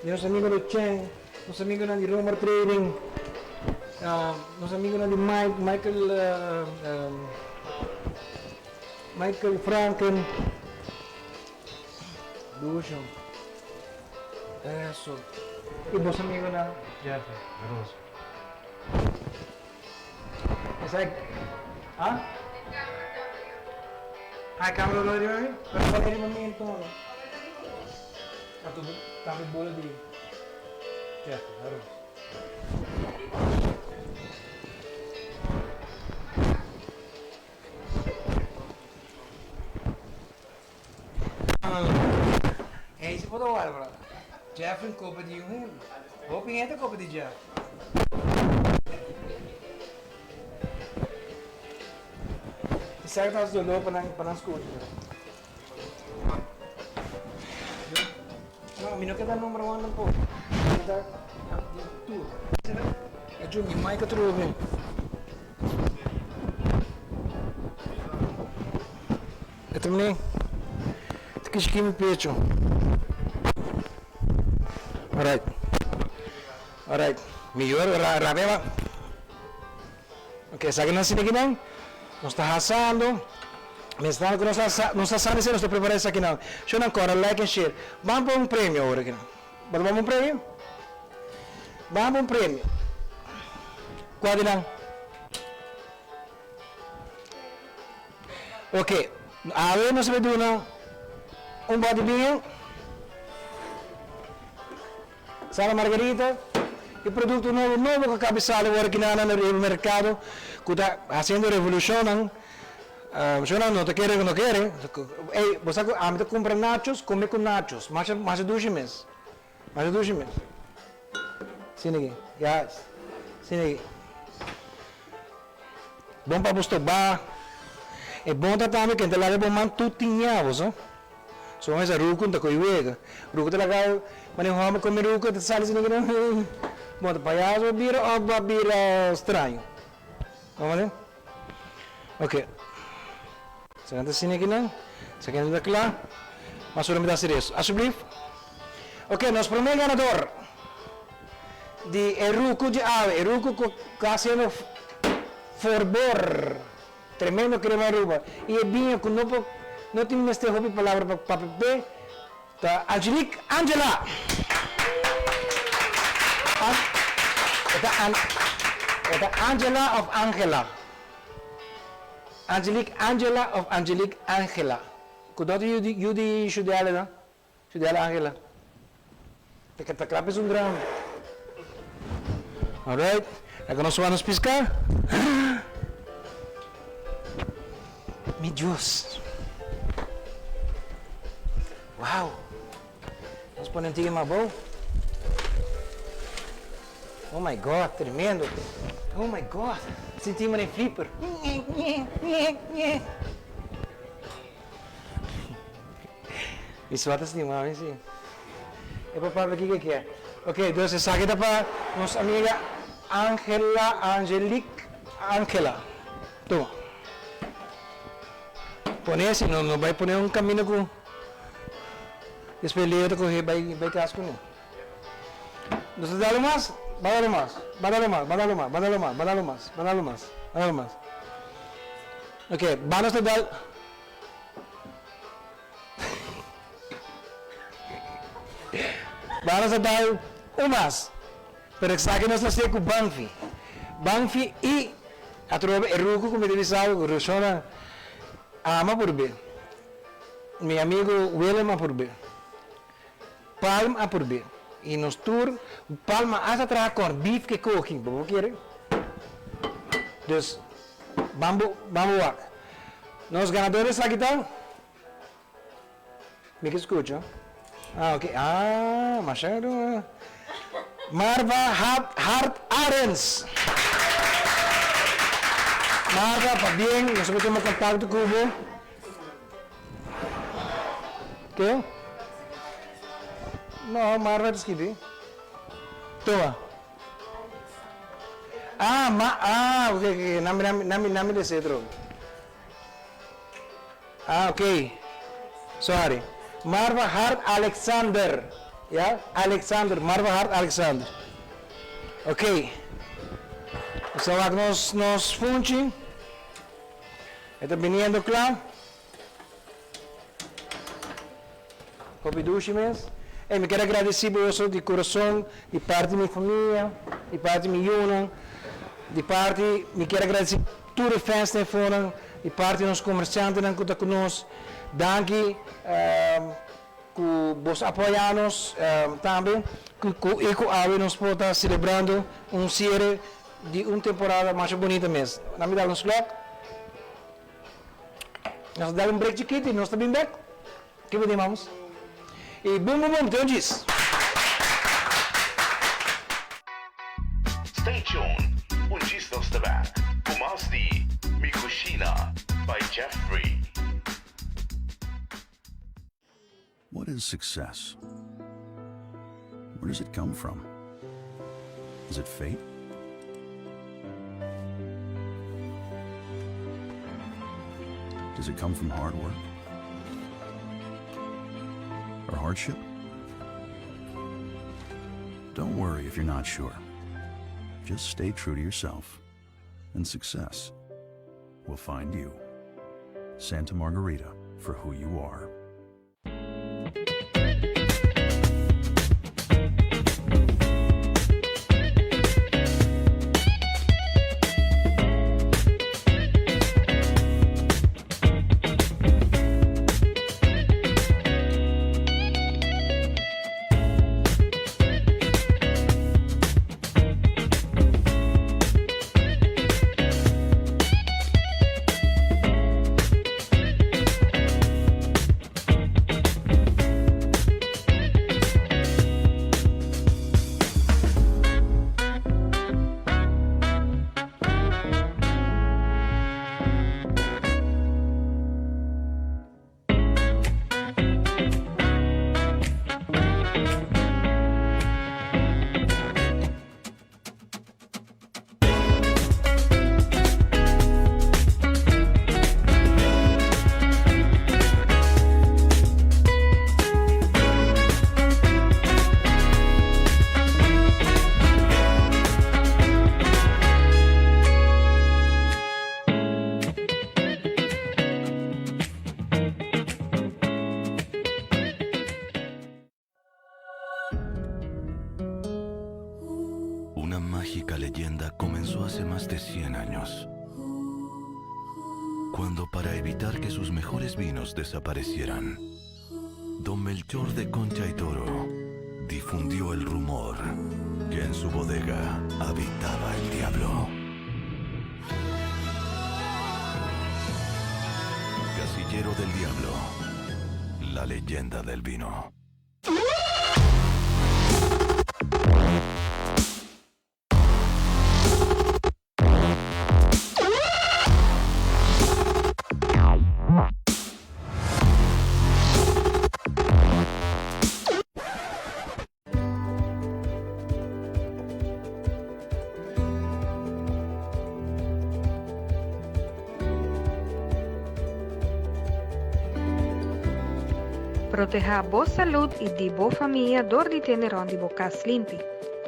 di nos amigo de Chen, nos amigonan di Romar Trading, nos amigonan di Mike, Michael Michael Franken. Lucio. Eso. Y bos amigonan Jeffrey, Rosa. Esaki, ah? Ah, e camera lo riba mi? Pero pone riba mi enton. Anto tambe bola di Jeffrey, aros. Ey si por ta wak brother. Jeffrey kopa di un hende. Hopi hende kopa di Jeff. Esaki ta hasi dolor pa nan pa nan skucha pero. No, mi no ke ta number one tampoco. Mi ta di tur. Achu mi mic a trobe. E ta mene ta kishki mi pecho. Alright. Alright. Miyor rabia ba. Ok, esaki nan sini kinan. Nos ta hasando. Mientras tanto ku nos ta nos ta hasando esei nos ta prepara esakinan. Sho nan kòrda like en share. Ban pa un premio awor akinan. Bo ta ban pa un premio? Ban pa un premio. Kua di nan? Ok, awe nos a duna un bòt di biña, Santa Margarita, e produkto nobo nobo ku a kaba di sali awor aki nan na riba merkado ku ta hasiendo revolushonnan. Shonnan no ta kere ku no kere. Ey, bo sa ku ami ta kumpra nachos, kome ku nachos, masha masha dushi mes, masha dushi mes. Asina aki, ya, asina aki. Bon pa bo stobá. E bon ta tambe ken ta laga bo man tur tin ña bo sa. So mesa ruku ta koy wega. Ruku ta laga mane un hòmber kome ruku ta sali asina kina bon ta payaso a bira òf a bira straño. Bo mane? Ok. Sa nan ta asina kinan. Sa kinan ta kla. Mas ora mi ta hasi resto. Ashublief. Ok, nos promé ganador di e ruku di awe, e ruku ku ta hasiendo forbor tremendo crema Aruba i e biña ku no por no tin mester hopi palabra pa papia p'e, ta Angelique Angela! E ta e ta Angela of Angela? Angelique Angela of Angelique Angela? Ku no ta yu di yu di Shudele no? Shudele Angela. Ta ta kla p'es un grandi. Alright, a ku nos wak nos piska. Mi Dios! Wow! Nos pone un tiki mas abou. Oh my God, tremendo! Oh my God! Sinti manera flipper. Mi sua ta stima mi si. E por papia kiko e kier. Ok, dus esaki ta pa nos amiga Angela, Angelique Angela. Tuma. Pone si no no bai pone un camino cu despues Leo ta coge bai bai cas cune. Nos ta dalo mas? Ba dalo mas, ba dalo mas, ba dalo mas, ba dalo mas, ba dalo mas, ba dalo mas, ba dalo mas. Ok, ba nos ta dal. Ba nos ta dal un mas. Pero esaki nos ta hacié cu Banfi. Banfi y atrobe e rucu cu mi ta bisa bo cu Roshona ama por be. Mi amigo Willem a purbe. Palm a purbe. Y nos tur, Palm a hasta traha corn beef ke koki, bo por kere? Dus, bambo, bambo wak. Nos ganador esaki ta? Mi ke skucha. Ah, ok. Ah, masha Marva Hart Arends. Marva, pabien. Nos a tuma contacto cu bo. Ke? No, Marva ta skibi. Tuma. Ah, ma, ah, ok, ok, ok. Nami, nami, nami, nami lesa e trobe. Ah, ok. Sorry. Marva Hart Alexander. Ya? Alexander. Marva Hart Alexander. Ok. Nos ta wak nos, nos funchi. E ta biniendo kla. Hopi dushi mes. Ey, mi kier agradeci boso di curason, di parti mi famia, di parti mi yunan, di parti, mi kier agradeci tur e fans den fonan, di parti nos comerciantenan cu ta cu nos. Danki cu boso apoya nos tambe, cu y cu awe nos por ta celebrando un cierre di un temporada masha bunita mes. Nan mi dal un slok. Nos ta dal un break chikito y nos ta bin bek. Ke bo tin vamos? Y boom boom boom, te un djis. Stay tuned, un djis nos ta bek ku mas di Mi Cushina by Jeffrey. What is success? Where does it come from? Is it fate? Does it come from hard work? Or hardship? Don't worry if you're not sure. Just stay true to yourself, and success will find you. Santa Margarita for who you are. Una mágica leyenda comenzó hace más de 100 años. Cuando para evitar que sus mejores vinos desaparecieran, don Melchor de Concha y Toro difundió el rumor que en su bodega habitaba el diablo. Casillero del Diablo, la leyenda del vino. Protehá bo salud i di bo famia dor di tene rònt di bo kas limpi.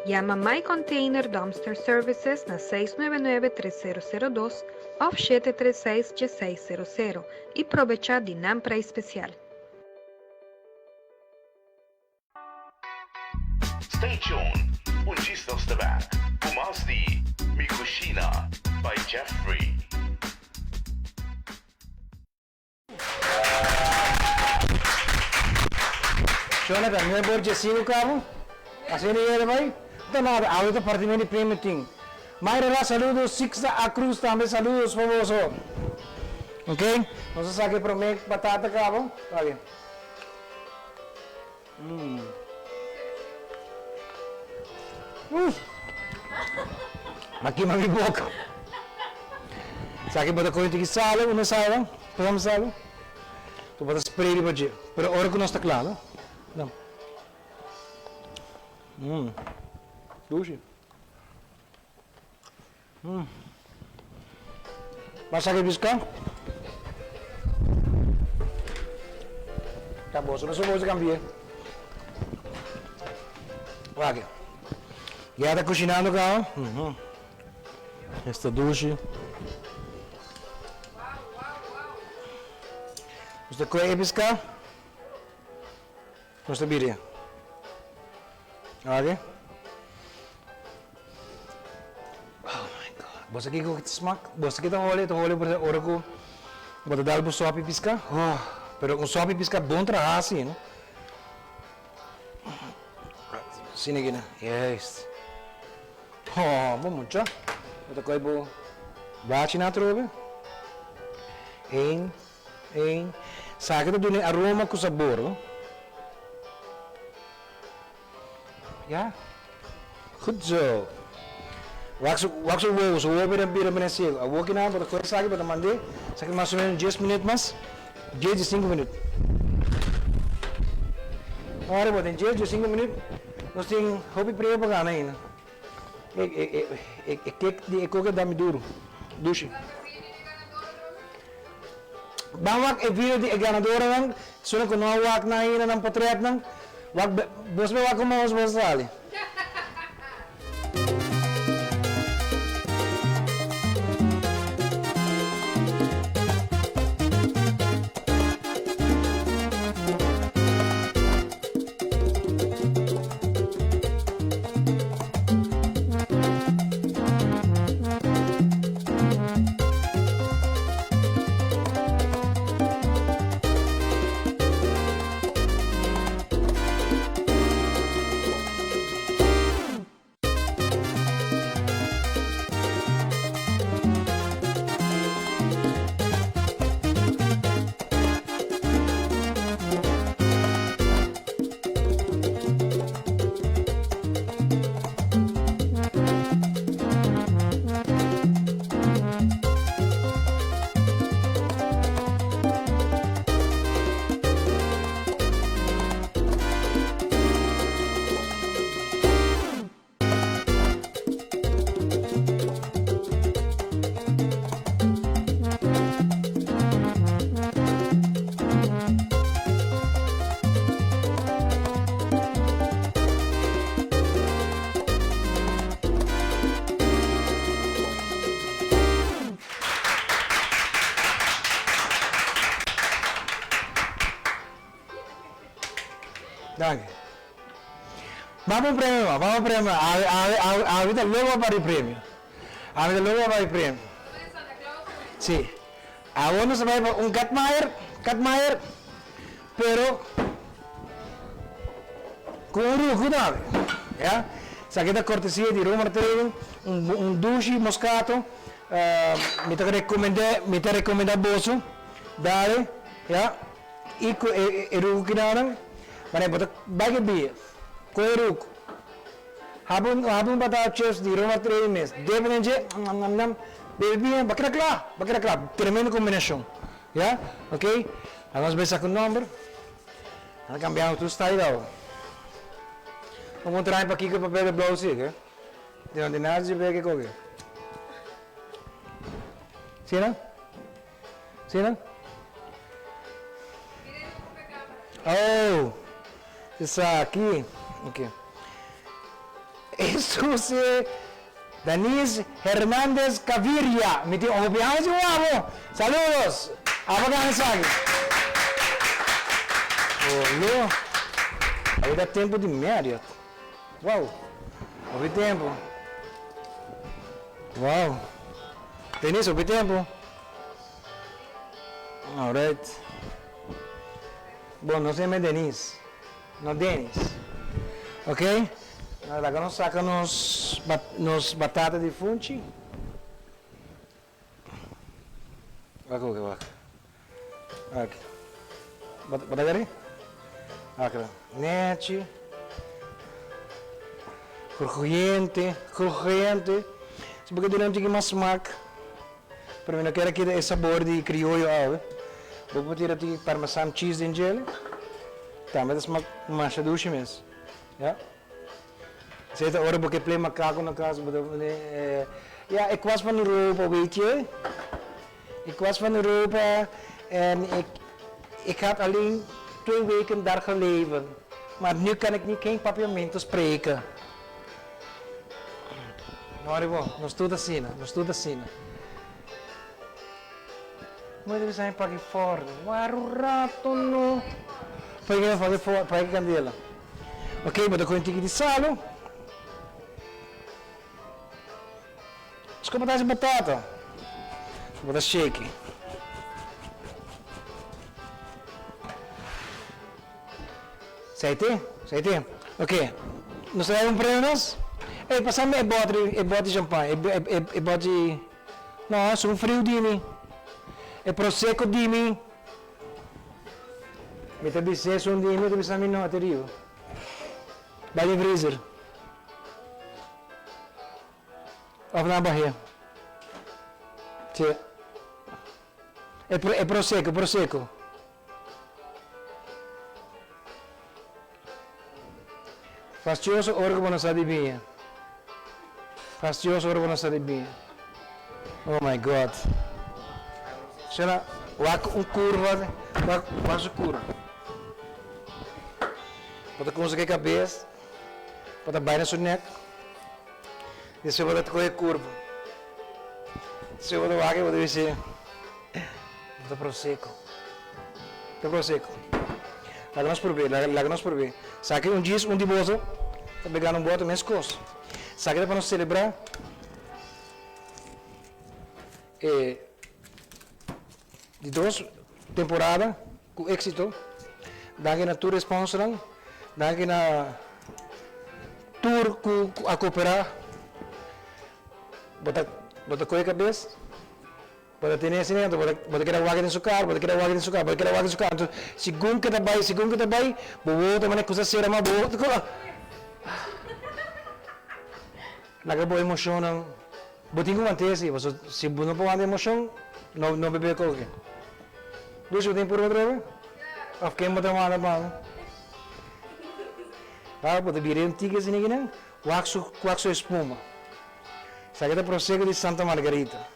Yama My Container Dumpster Services na 699 3002 òf 736 1600 i probechá di nan preis spesial. Stay tuned, un djis nos ta bek ku mas di Mi Cushina by Jeffrey. Jonathan, nuebe or diesinku kabo? Asina e yere bai? No ta nada, awe ta partimento di premio tin. Mayra Ra saludos, Sixta A. Cruz tambe saludos pa boso. Ok, nos a saka e prome batata kabo. Wak. Mmm. Uf! M'a kima mi boka. Sa ki bo ta kohe un tiki salo, uno salo, pasami salo. Tu bo ta spray riba dje. Pero ora ku nos ta kla, no? No. Mmm. Dushi. Mmm. Mas saka e bisca? Ta boso no soboso cambie. Wak. Ya ta cushinando caba. Mhm. Esta dushi. Nos ta coge e pisca. Nos ta bira. Oke. Oh my God. Bo sa kiko ta smak? Bo sa ki ta hole? Ta hole por ora ku bo ta dal bo sopi piska. Oh, pero un sopi piska bon traha asi, no? Asina aki na. Juist. Oh, bo mucha. Bo ta koi bo bachi na atrobe. Eén. Eén. Saki ta duna e aroma ku sabor, no? Ya. Goed zo. Wak su, wak su wowo, su wowo bira bira bira ciego. Awor ki nan bo ta kohe esaki bo ta mand'é, esaki mas o menos dies minuut mas, dies di sinku minuut. Ora bo den dies di sinku minuut nos tin hopi premio pa gana ainda. E e e e e cake di e koke da mi duru. Dushi. Ban wak e video di e ganadoranan, esunnan ku no a wak nan ainda nan potretnan, wak bos por wak komo nos bos a sali. Danki. Bamos un premio ma, bamos un premio ma. Awe, awe, awe, awe ta loco pa pari premio. Awe ta loco pa pari premio. Sí. Awor nos ta bai pa un Katmayer, Katmayer, pero ku un ruku tambe. Ya. Esaki ta kortesia di Romar Trading, un un dushi moscato. Mi ta rekomend'é, mi ta rekomendá boso dale, ya. I ku e e ruku kinanan, manera bo ta bai ke bia ku e ruku. Habi un habi un batata chips di Roma Trading mes, debe den dje, nam nam nam, bebe bien, bo a keda kla, bo a keda kla. Tremendo kombinashon, ya, ok. Awe nos bai saka un nòmber, nan a kambia nos tur style awe. Bo por traha pakiko e papel de blou si, ke? Di no tin nada di beke koke. Si no? Si no? Oh, esaki. Ok. Jesus Denise Hernandez Gaviria. Mi tin hopi aña sin wak bo. Saludos. Abo gana esaki. Olo. Awor ta tempo di Marriott. Wow. Hopi tempo. Wow. Denise, hopi tempo. Alright. Bon, nos yama Denise. No Denis. Ok, laga nos saka nos nos batata di funchi. Wak oke wak. Aki. Bo ta gari? Aki ta. Nechi. Crujiente, crujiente. Si bo ke duna un tiki mas smak, pero mi no kier a kita e sabor di crioyo awe. Bo por tira tiki parmesan cheese den djele. Tambe ta smak masha dushi mes. Ya. Esei ta ora bo ke play makaku na kas, bo ta pone, ya, ik was van Europa, weet je. Ik was van Europa en ik, ik had alleen twee weken daar geleven. Maar nu kan ik niet geen papiamento spreken. No worry bo, nos tur ta asina, nos tur ta asina. Moe debe sa paki forno. Wara un rato no. Paki paki forno, paki candela. Ok, bo ta coge un tiki di salo. Sco bo ta haci batata. Bo ta shake. Saite, saite. Ok, nos ta bay un premio nos? Ey, pasami e botri, e botri champagne, e e e botri, no, esun friu di mi. E prosecco di mi. Mi ta bisa esun di mi, e ta bisa mi no, e ta riba. Bay den freezer. Of nan bah'é. Si. E e prosecco, prosecco. Fastioso ora ku bo no sa di biña. Fastioso ora bo no sa di biña. Oh my God. Shela, wak un kurva, wak, wak su kurva. Bo ta kumsa ku e kabes, bo ta bai na su nek, despues bo ta kohe kurva. Despues bo ta wak i bo ta bisa. Bo ta prosecco. Ta prosecco. Laga nos prob'é, laga nos prob'é. Saki un djis, un di boso ta be gana un boto meskos. Saki ta pa nos selebrá e di dos temporada ku éksito. Danki na tur e sponsornan, danki na tur ku a koperá. Bo ta bo ta kohe kabes. Bo ta tene asina anto bo ta bo ta keda wak den su kar, bo ta keda wak den su kar, bo ta keda wak den su kar. Anto segun ke ta bai, segun ke ta bai, bo wowo ta manda kusa sera mas bo wowo ta kola. Laga bo emoshonnan, bo tin ku want'é si, pasobra si bo no por wanta emoshon, no no bebe koke. Luchi bo tin purba atrobe? Òf ken bo ta wanta pa mi? Laga bo ta bira un tiki asina kinan, wak su wak su espuma. Esaki ta prosecco di Santa Margarita.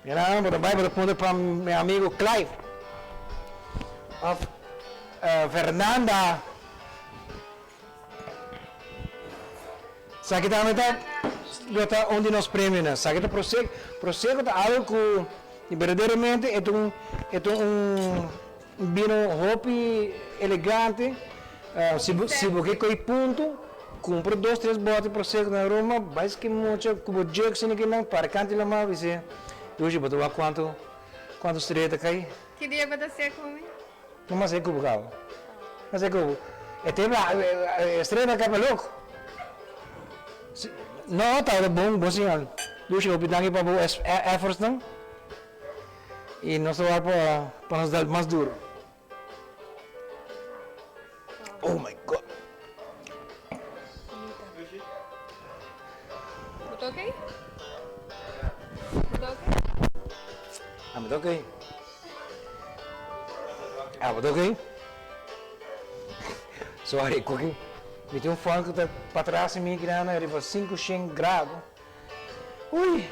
Mira, bo ta bai bo ta puntra pa mi amigo Clive of Fernanda. Esaki tambe ta lo ta un di nos premionan. Esaki ta Prosecco. Prosecco ta algo ku berdaderamente e ta un e ta un bino hopi elegante. Si bo si bo ke koe punto, kumpra dos tres bote Prosecco na Roma, bai ski mucha ku bo jug sini kinan, para kanti lama bis'é, Luchi bo ta wak kuantu kuantu strea ta kai. Ki dia bo ta sea ku mi? No mas e kubo kaba. Mas e kubo. E tempo e strea ta kaba loko. No, tabata bon, bon señal. Luchi hopi danki pa bo effortsnan. I nos ta wak pa pa nos dal mas duro. Oh my God. Bo ta okay? Bo ta okay? Ah, bo ta okay. Ah, bo ta okay? Sorry, cookie. Mi tin un fon ku ta patras di mi grana riba 500 grado. Ui!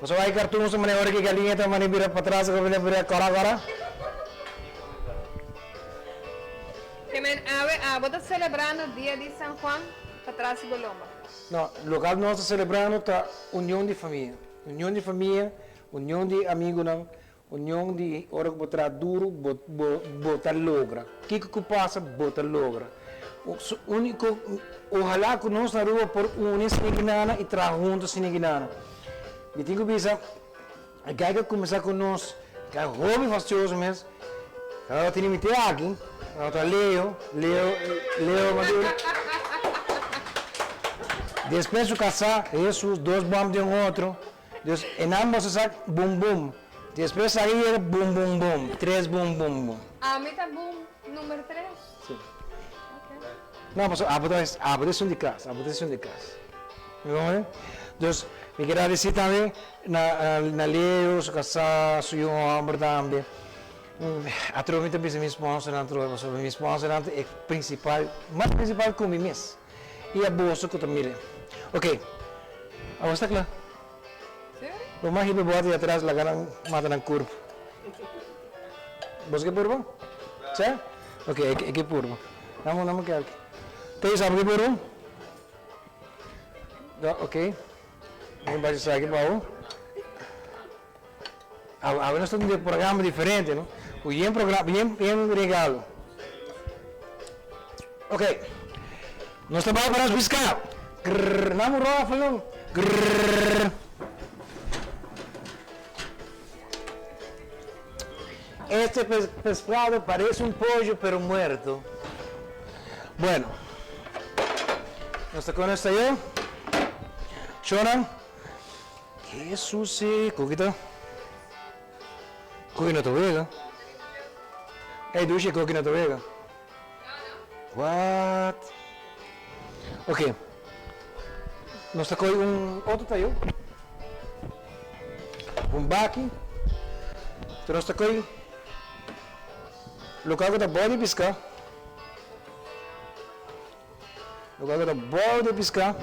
Bo sa wak e cartoon su manera ora ki galiña ta mane bira patras ku bira bira kora kora? Ke men awe abo ta selebrando dia di San Juan patras di bo lomba? No, loke nos ta selebrando ta union di famia. Union di famia, union di amigunan, union di ora ku bo traha duru bo bo bo ta logra. Kiko ku pasa bo ta logra. Su uniko ohala ku nos na Aruba por uni siniginana i traha huntu siniginana. Mi tin ku bisa e guy ku a kuminsá ku nos, guy hopi fastioso mes. Tabata tene mi te aki, tabata Leo, Leo, Leo Maduro. Despues su kasá, Hesus, dos bòm den otro. Dus e nan boso sa bum bum. Despues aki yega bum bum bum, tres bum bum bum. Ami ta bum number tres. Si. No, pasobra abo ta, abo ta esun di kas, abo ta esun di kas. Mi comprende? Dus mi kier agradeci tambe na na Leo, su kasá, su yu hòmber tambe. Atrobe mi ta bisa mi sponsornan atrobe pasobra mi sponsornan ta e principal, mas principal ku mi mes. I a boso ku ta mira. Ok, awor sta kla. Bo mas hiba e bòt di atras laga nan mata nan kurp. Boso ke purba? Sa? Ok, e ke purba. Namo, namo ke aki. Tei sa bo ke purba? No, ok. Mi basa esaki pa bo. Awe nos ta un programa diferente, no? Ku yen programa, yen, yen regalo. Ok. Nos ta bai pa nos piská. Grrr, nam un ròfel, Grrr. Este pescado parece un pollo pero muerto. Bueno. Nos ta con esta yo. Shonan. Hesus e koki ta koki no ta wega ey dushi koki no ta wega what ok nos ta koy un otro tayo un baki enton nos ta koy loke ku ta bou di piska loke ku ta bou di piska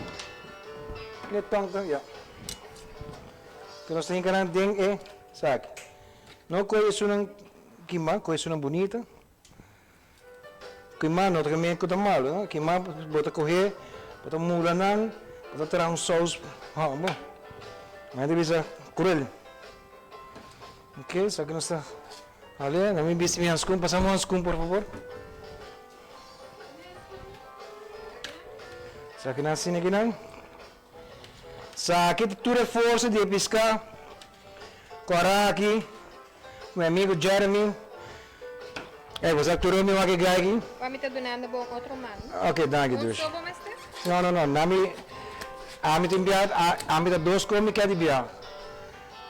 ne tong ta ya. Ku nos ta hinka nan den e saki. No kohe esunnan kima, kohe esunnan bunita. Kima no ta keme ku ta malu, no? Kima bo ta kohe, bo ta mula nan, bo ta traha un sous hò bo. Nan ta bisa kruel. Ok, esaki nos ta hale. Nan mi bisti mi hanskun. Pasa mi hanskun por fabor. Esaki nan asina kinan. Sa aki ta tur e forsa di e piská ku a raki mi amigu Jeremy. Ey, bo sa tur mi wak e gai aki? Wak mi ta dunando bo un otro man. Ok, danki Un Dushi. so bo mester? No, no, no. Na mi, ami tin bia, ami ta dos kon mi ke di bia.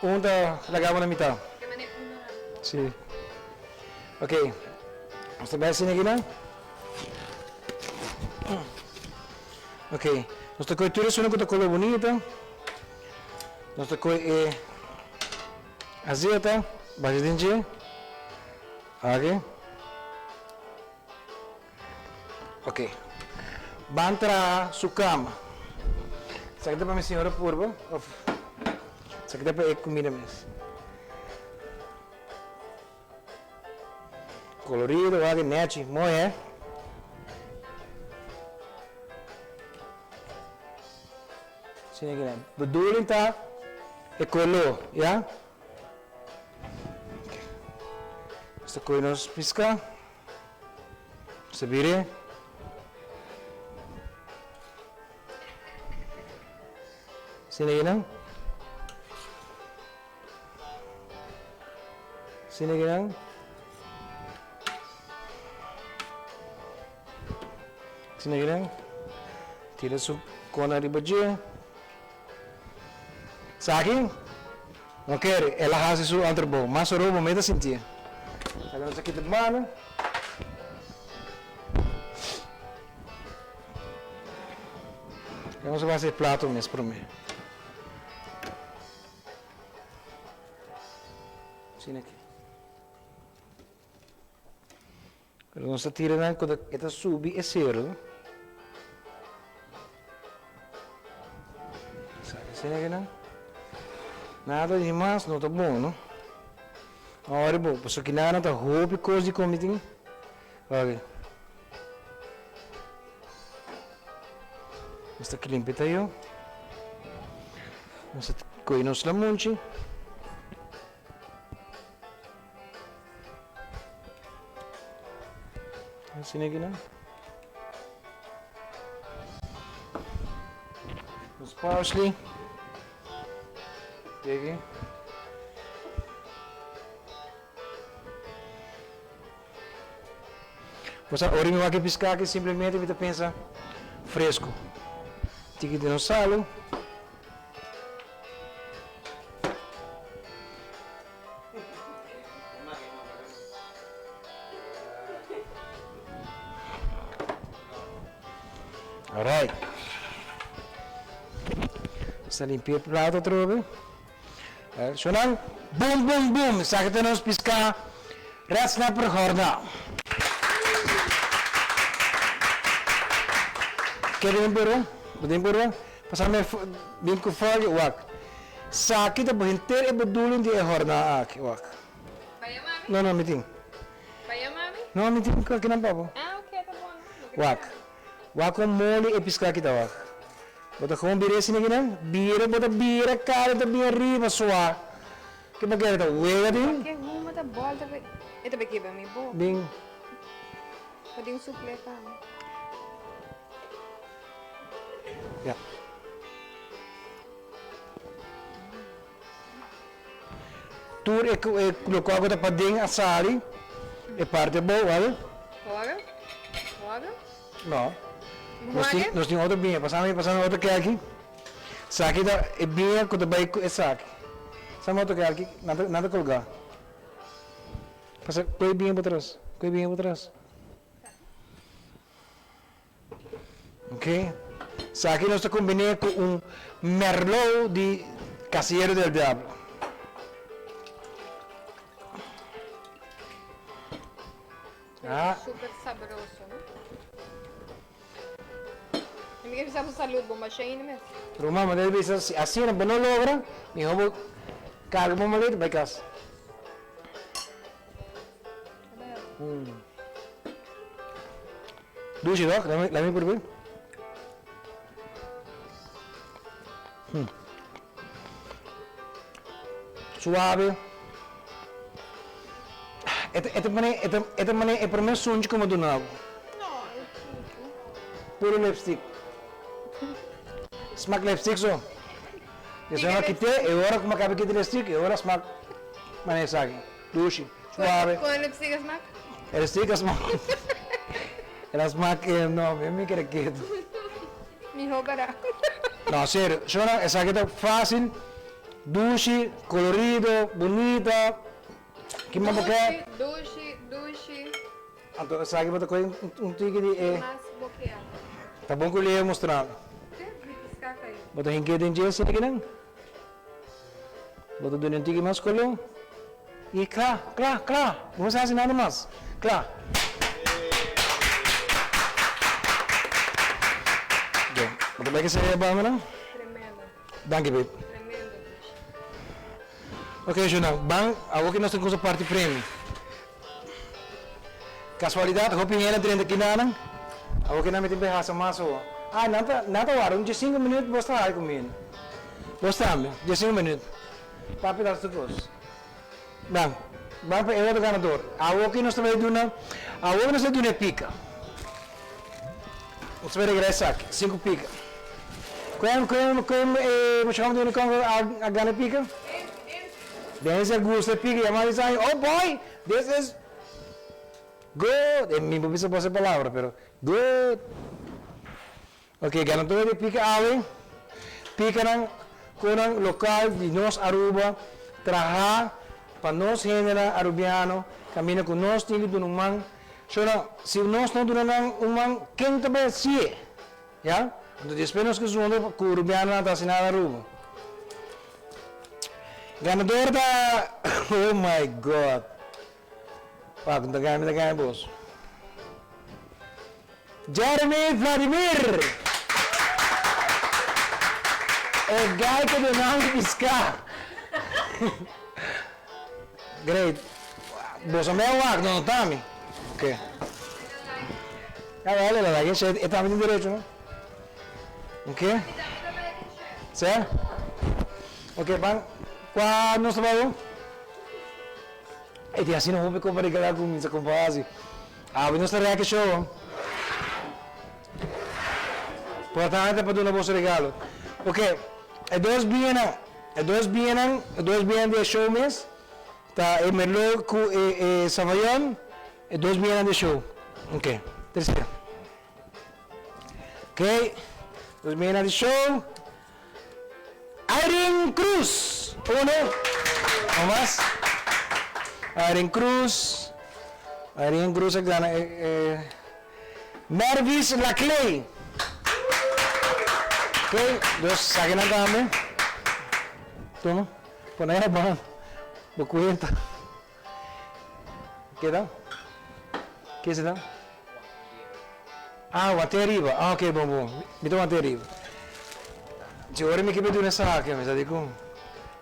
Un ta laga bo na mitá. Ke manera un no na? Si. Ok, nos ta bai asina aki nan. Ok, nos ta kohe tur esunnan ku ta koló bunita. Nos ta kohe e azeta, basha den dje. Aki. Ok. Ban traha su kama. Esaki ta pa mi señora purba of esaki ta pa e kumida mes? Colorido, wak nechi, mooi hè. Asina ki nan. Bedoeling ta e color, ya. Nos ta coge nos pisca, nos ta bira. Asina ki nan. Asina ki nan. Asina ki nan. Tira su kona riba dje. Esaki no kere, el a hasi su antrabou. Mas oro bo meta sintié. Esaki nos a kita mano. Nos a hasi e plato mes promé. Asina aki. Pero nos ta tira nan ku e ta subi e seru. Esaki asina aki nan. Nada di mas no ta bon no. Ora bo, pasobra kinan ta hopi kos di komi tin. Wak. Nos ta limpia tayo. Nos ta kohe nos lamunchi. Asina aki nan. Nos parsley. Teki. Bo sa ora mi wak e piská aki simplemente mi ta pensa fresku. Tiki di nos salu. Alright. Nos ta limpia e plato atrobe. Shonnan, boom boom boom, esaki ta nos piská Red Snapper Horna. Ke den puru? Bo den puru? Pasa mi bin ku fork wak. Saki ta henter e bedoeling di e horna aki wak. Baya mami? No no mi tin. Baya mami? No mi tin ku akinan pa bo. Ah ok ta bon. Wak. Wak kon moli e piská aki ta wak. Bo ta gewoon bira esina kinan? Bira bo ta bira kara ta bin ariba sua. Ke bo kere ta wega tin? Ke huma ta bolta pe e ta bay kebra mi boka. Bin. Bo tin suple pa mi. Ya. Tur e lokual ku ta paden a sali e parti abou, wale? Hoga? Hoga? No. Nos tin, nos tin otro biña. Pasami, pasami otro kèlki. Esaki ta e biña ku ta bai ku esaki. Pasami otro kèlki. Nan ta, nan ta kolgá. Pasa, kue e biña pa tras. Kue e biña pa tras. Ok. Esaki nos ta kombiné ku un Merlot di Casillero del Diablo. Ah. Super sabroso, no? Mi ke bisa bo salud bo masha ainda mes. Ruman, bo debe bisa si asina bo no logra, miho bo karga bo maleta bai kas. Dushi toch? Laat me probeer. Suave. E ta, e ta mane, e ta, e ta mane e prome sunchi ku mi a duna bo. No, e kiko. Puro lipstick. Smak lipstick so. Despues mi a kite, e ora ku mi a kaba kite lipstick, e ora smak mane esaki. Dushi, suave. Kon e lipstick a smak? E lipstick a smak, el a smak, no, mi keda ketu. Miho bara. No, serio, shona, esaki ta facil. Dushi, colorido, bunita, ki mas bo ke? Dushi, dushi, dushi. Anto esaki bo ta kohe un tiki di e. Ki mas bo ke? Ta bon ku Leo mustra mi. Te, mi piska kai. Bo ta hink'é den dje esaki nan. Bo ta duna un tiki mas koló. I e kla, kla, kla. Bo no sa hasi nada mas. Kla. Bo ta bai ke seria banda nan? Tremendo. Danki babe. Tremendo dish. Ok Juna, ban awor ki nos ta kusa parti premio. Casualidad hopi hende a drenta kinanan, awor ki nan mi tin bay hasa mas awor. Ah nan ta nan ta warda un diesinco minuut bos ta haci cuminda. Bos tambe, diesinco minuut. Papi ta haci tur cos. Ban, ban pa e otro ganador. Awor ki nos ta bay duna, awor ki nos ta duna e pica. Nos ta bay regresa aki, cinco pica. Kuen, kuen, kuen e muchacho di Unicorn a a gana e pica? Denzel gusta e pica, yama bisa ay, oh boy, this is good. E mi por bisa bos e palabra, pero good. Ok, ganador di pica awe, picanan cu nan local di nos Aruba traha pa nos hendenan Arubiano caminda cu nos tin cu duna un man. Shona, si nos no duna nan un man, ken ta bay haci'e? Ya? Anto despues nos ke zundra cu Arubianonan ta haci nada Aruba. Ganador ta, oh my God. Wak, mi ta gana, mi ta gana bos. Jeremy Vladimir! E guy ku den nan piská. Great. Boso me a wak, no no ta mi. Ok. Ya wel, el a like en share. E tambe tin derecho, no? Ok. Sè? Ok, ban. Kua nos ta bai? E tin asina hopi kon pa regalá kuminsa kon pa hasi. Awe nos ta rèk e show. Importante pa duna boso regalo. Ok, e dos bianan, e dos bianan, e dos bianan di e show mes ta e Merlot ku e e Sauvignon, e dos bianan di e show. Ok, tercero. Ok, nos bini na di show. Irene Cruz. Uno. No mas. Irene Cruz. Irene Cruz a gana. Eh, eh. Mervis Laclay. Ok, dus saki nan tambe. Tuma. Pone ahí abajo. Bo cuenta. Keda? Ke esei ta? Ah, wante ariba. Ah, ok, bon, bon. Mi ta wante ariba. Dje ora mi ke be duna esaki, mi sa dikon.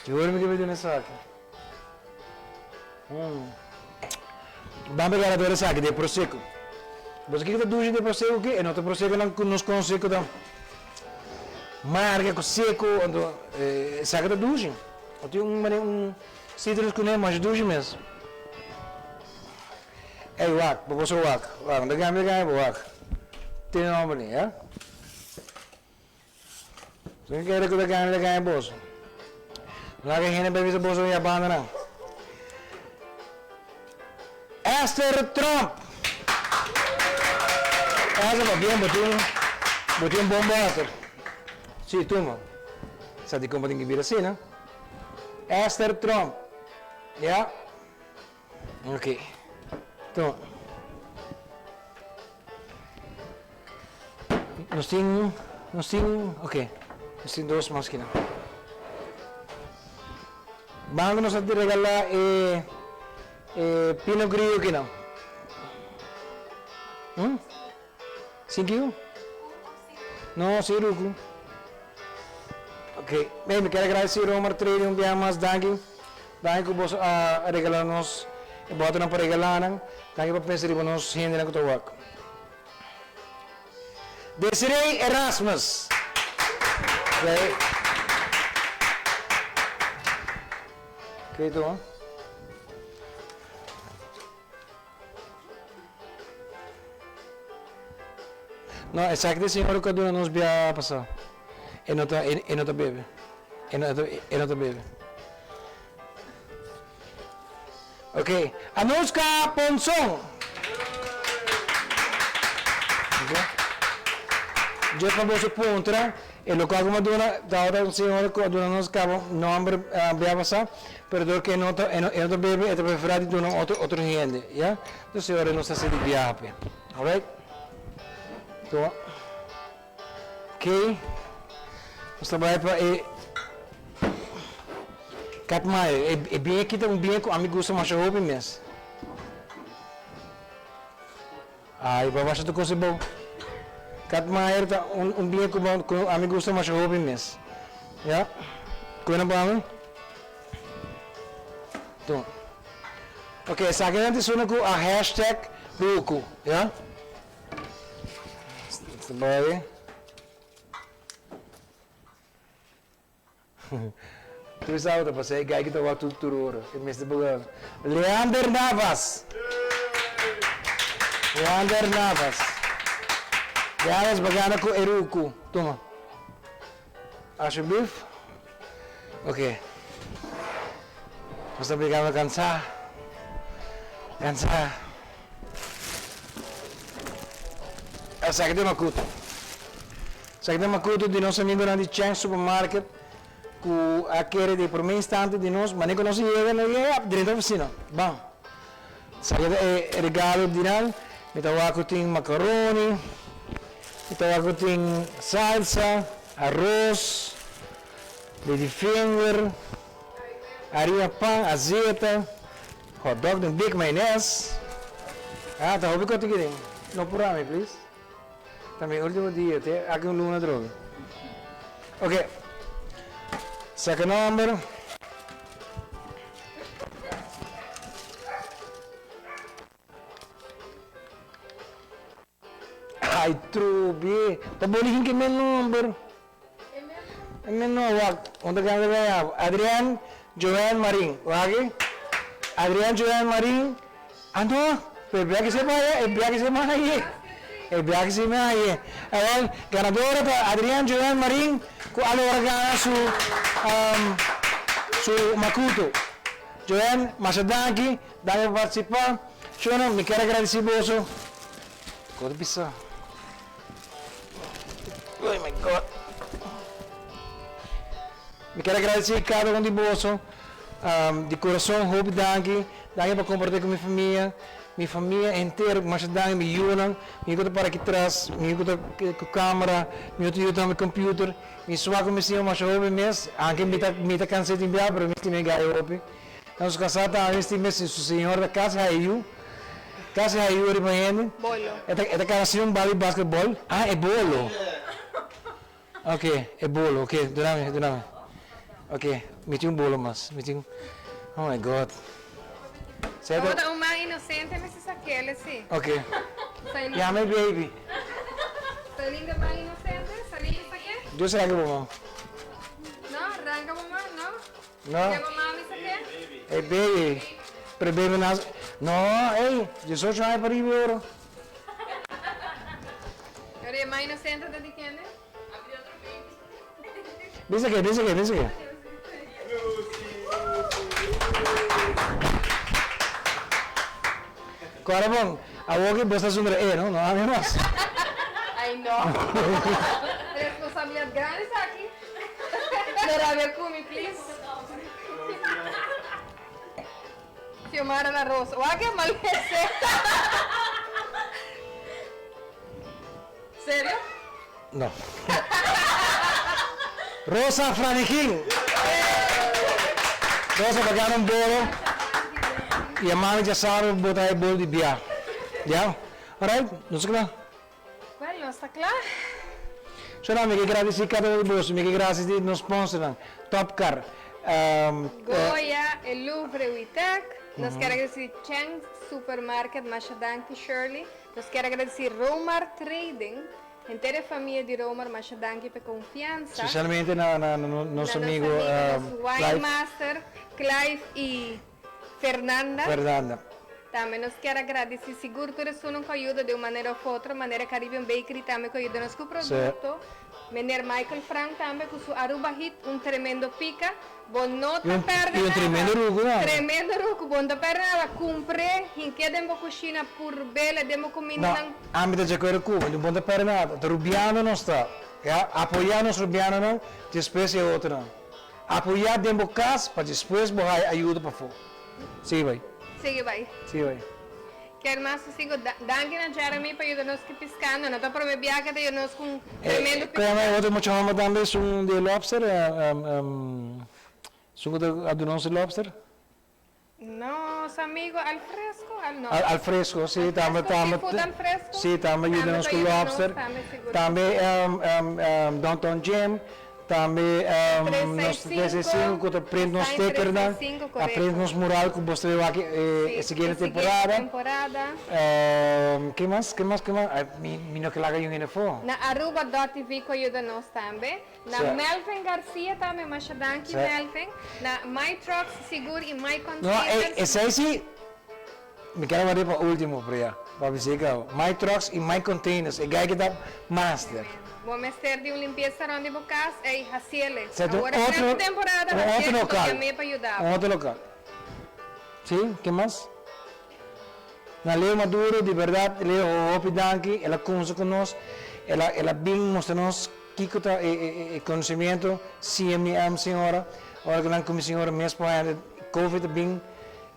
Dje ora mi ke be duna esaki. Hmm. Ban pe ganador esaki de Prosecco. Boso kiko ta dushi de Prosecco ki? E no ta Prosecco nan ku nos konosé ku ta marga ku seko, anto esaki ta dushi. O tin un manera un citrus kuné masha dushi mes. Ey wak, bo boso wak, wak, no ta gambia gambia bo wak. Tin nomber ni, ya? Si no kere ku ta gambia ta gambia boso. Laga hende bai bisa boso ya banda nan. Esther Trump. Esther, ba bien, bo tin, bo tin un bon boter. Si, tuma. Sa di kon bo tin ki bira asina. Esther Trump. Ya. Ok. Tuma. Nos tin, nos tin, ok. Nos tin dos mas kinan. Banco nos a regala e, e Pinot Grillo kinan. Hm? Sin kiko? No, sin ruku. Ok, hey, mi kier agradeci Romar Trading un biaha mas, danki. Danki ku boso a regala nos e botonan pa regala nan. Danki pa pensa riba nos hendenan ku ta wak. Desiree Erasmus. Ok. Ok, tuma. No, esaki ta e señora ku a duna nos bia pasá. E no ta, e no ta bebe. E no, e no ta bebe. Ok, Anouska Ponson. Ok. Dje pa boso puntra, e lokual ku mi a duna, tabata un señora ku a duna nos kaba nòmber bia pasá. Pero dor ke e no ta e no ta bebe e ta preferá di duna otro otro hende ya entonces e ora nos ta hasi di biaha p'e alright tuma ok nos ta bai pa e Katmai e biña aki ta un biña ku ami gusta masha hopi mes ay bo a basha tur kos abou Katmai ta un un biña ku ku ami gusta masha hopi mes ya ku nan pa mi. Tuma. Ok, esaki nan ta suna ku a hashtag Ruku, ya? Ta bai. Tur sa ta pasa e guy ki ta wak tur tur ora. E mester buga. Leander Navas. Leander Navas. Leander bagana ku e Ruku. Tuma. Alsjeblieft. Ok. Nos ta bigando cansá. Cansá. Esaki ta e makutu. Esaki ta e makutu di nos amigonan di Chang Supermarket ku a kere di e promé instante di nos, manera ku nos a yega, nos yega drenta ofisina. Ban. Esaki ta e regalo di nan. Mi ta wak ku tin macaroni, mi ta wak ku tin salsa, aros, lady finger, harina pan, azeta, hot dog den big mayones. Ah, ta hopi kos tin aki den. No pura mi, please. Ta mi ultimo dia, te aki un luna atrobe. Ok. Saka nomber. Ay trubi, ta boni hin ke men nomber. E men no, wak, unda kan ta gaya? Adrian Joan Marin, wak? Adrian Joan Marin, anto, pero e biaha se maya, e biaha se maya, e biaha se maya. Awel, ganadora ta Adrian Joan Marin, ku a logra gana su, su makuto. Joan, masha danki, danki pa partisipa. Shona, mi kier a gradisi boso. Kor bisa. Oh my God. Mi kier agradeci cada un di boso um, di corazon hopi danki. Danki pa comparti cu mi famia. Mi famia henter, masha danki, mi yunan, mi cu ta para aki tras, mi cu ta cu camera, mi otro yu ta na mi computer, mi swa cu mi stima masha hopi mes, aunke mi ta mi ta cansa tin bia, pero mi stima e gai hopi. Nos casá tambe mi stima su señor ta casi haya yu, casi haya yu riba hende. Bolo. E ta e ta cana sin un bal di basketball. Ah, e bolo. Ok, e bolo, ok, dunami, dunami. Ok, mi tin un bolo mas, mi tin, oh my God. Seta. Tabata un man inocente mester sakele si. Ok. Yama e baby. Salinda man inocente, salinda sake. Dios ranka bo man. No, ranka bo man, no. No. Yama mami sake. E baby, pero e baby nas, no, ey, 18 aña pa riba oro. Pero e man inocente ta di kende? Bisa ke, bisa ke, bisa ke. Kora bon, awor ke bo sta zundra e, no? No ami mas. Ay no. Responsabilidad grandi esaki. No rabia ku mi, please. Xiomara la Rosa. Wak e mal receta. Serio? No. Rosa Franiquin. Rosa pa gana un bolo. Y a mami ya sabe bo ta e bolo di bia. Ya? Alright, nos kla? Well, nos ta kla. So nan, mi ke gradisi kada un di boso. Mi ke gradisi nos sponsornan, Topcar, Goya, e Louvre Witec. Nos kier agradeci Cheng Supermarket, masha danki Shirley. Nos kier agradeci Romar Trading, henter e famia di Romar masha danki pa e confiansa. Specialmente na nos amigo Clive. Nos wine master Clive y Fernanda. Fernanda. Tambe nos kier a gradisi sigur tur esunnan ku a yuda den un manera of otro, manera Caribbean Bakery tambe ku a yuda nos ku produkto, Meneer Michael Frank tambe ku su Aruba Hit, un tremendo pika, bo no ta pèrdè I un nada, tremendo ruku tambe. Tremendo ruku, bo no ta pèrdè nada, kumpr'é, hink'é den bo kushina, purb'é, den bo No, kumindanan. ami ta djakuerdo ku bo, bo no ta pèrdè nada, ta rubiano nos ta, ya, apoyá nos rubianonan, despues e otronan. Apoyá den bo kas pa despues bo haya ayuda pafó. Sigui bai. Sigui bai. Sigui bai. Kier mas ku sigo danki na Jeremy pa yuda nos ku piskando. No ta prome biaha ke ta yuda nos ku un tremendo Koe piska. Otro mucha homber tambe esun di e lobster, esun ku ta a duna nos e lobster. Nos amigo al fresco, al no. Al fresco, si, tambe, tambe. Seafood al fresco. Si, tambe yuda nos ku lobster. Tambe Downtown Gym, tambe nos 365 ku ta print nos stickernan, a print nos mural ku bos ta wak e siguiente temporada. Ke mas, ke mas, ke mas? Mi no ke laga yun hende afó. Na Aruba dot TV ku a yuda nos tambe. Na Melvin Garcia tambe masha danki Melvin. Na My Trucks sigur y My Containers. No esey si mi kier a ward'e pa ultimo pero ya pa bis'e cabo. My Trucks y My Containers e guy ki ta master. Bo mester di un limpieza rond di bo cas ey haciele. Cierto Awor e frente temporada un otro haciele local. toca me pa yuda bo. Un otro local. Si ke mas? Na Leo Maduro di berdad Leo hopi danki el a cunsa cu nos el a el a bin mustra nos Kiko ta e conocimiento siña mi a mi señora ora cu nan cu mi señora mes por hende covid a bin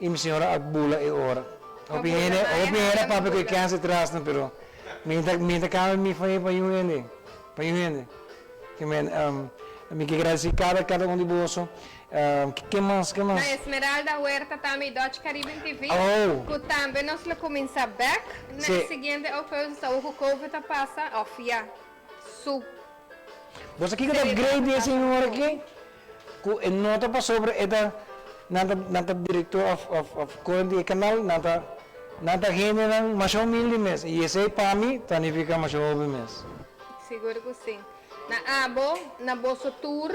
y mi señora a bula e ora hopi hende hopi hende a papia cu e cancer tras nan pero mi ta mi ta cambia mi famia pa niun hende pa niun hende ke men mi ke gradici cada cada un di boso ke mas ke mas. Na Esmeralda Huerta tambe y Dutch Caribbean TV Oh. cu tambe nos lo cuminsa bek na e siguiente of awor cu covid a pasa of ya. Su. Bo sa kiko ta great di e señor aki? Ku e no ta pasobra e ta nan ta nan ta director of of of koe di e kanal nan ta nan ta hendenan masha humilde mes i esei pa mi ta nifiká masha hopi mes. Sigur ku si. Na abo, na boso tur,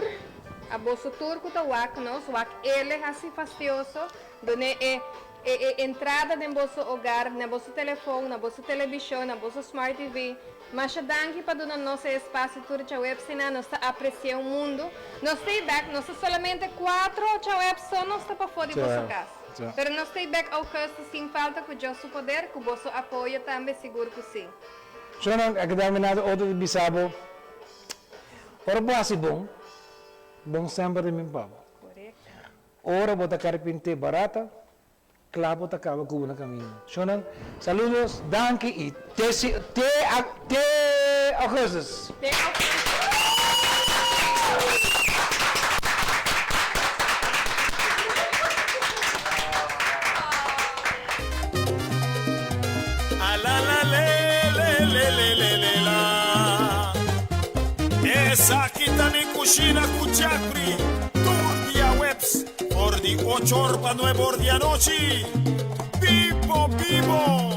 a boso tur ku ta wak nos, wak ele hasi fastioso, dun'é e. E e entrada den boso hogar, na boso telefon, na boso televishon, na boso smart TV. Masha danki pa duna nos e espasio tur djaweps-nan, nos ta apresiá un mundu. Nos ta bèk, nos ta solamente kuatro djaweps so nos ta pafó di boso kas. Pero nos ta bèk ougùstùs sin falta ku Dios su poder, ku boso apoyo tambe sigur ku sí. Shonnan, a keda mi nada otro di bisa bo. Ora bo hasi bon, bon semper ta bin pa bo. Ora bo ta karpinté barata, kla bo ta kaba ku bo na kaminda. Shonnan, saludos, danki i te te te augustus. Te augustus. Alalaleelelelelelelaa Esaki ta mi kushina ku Jeffrey tur diaweps for di ocho or pa nuebe or di anochi. Bibo bibo!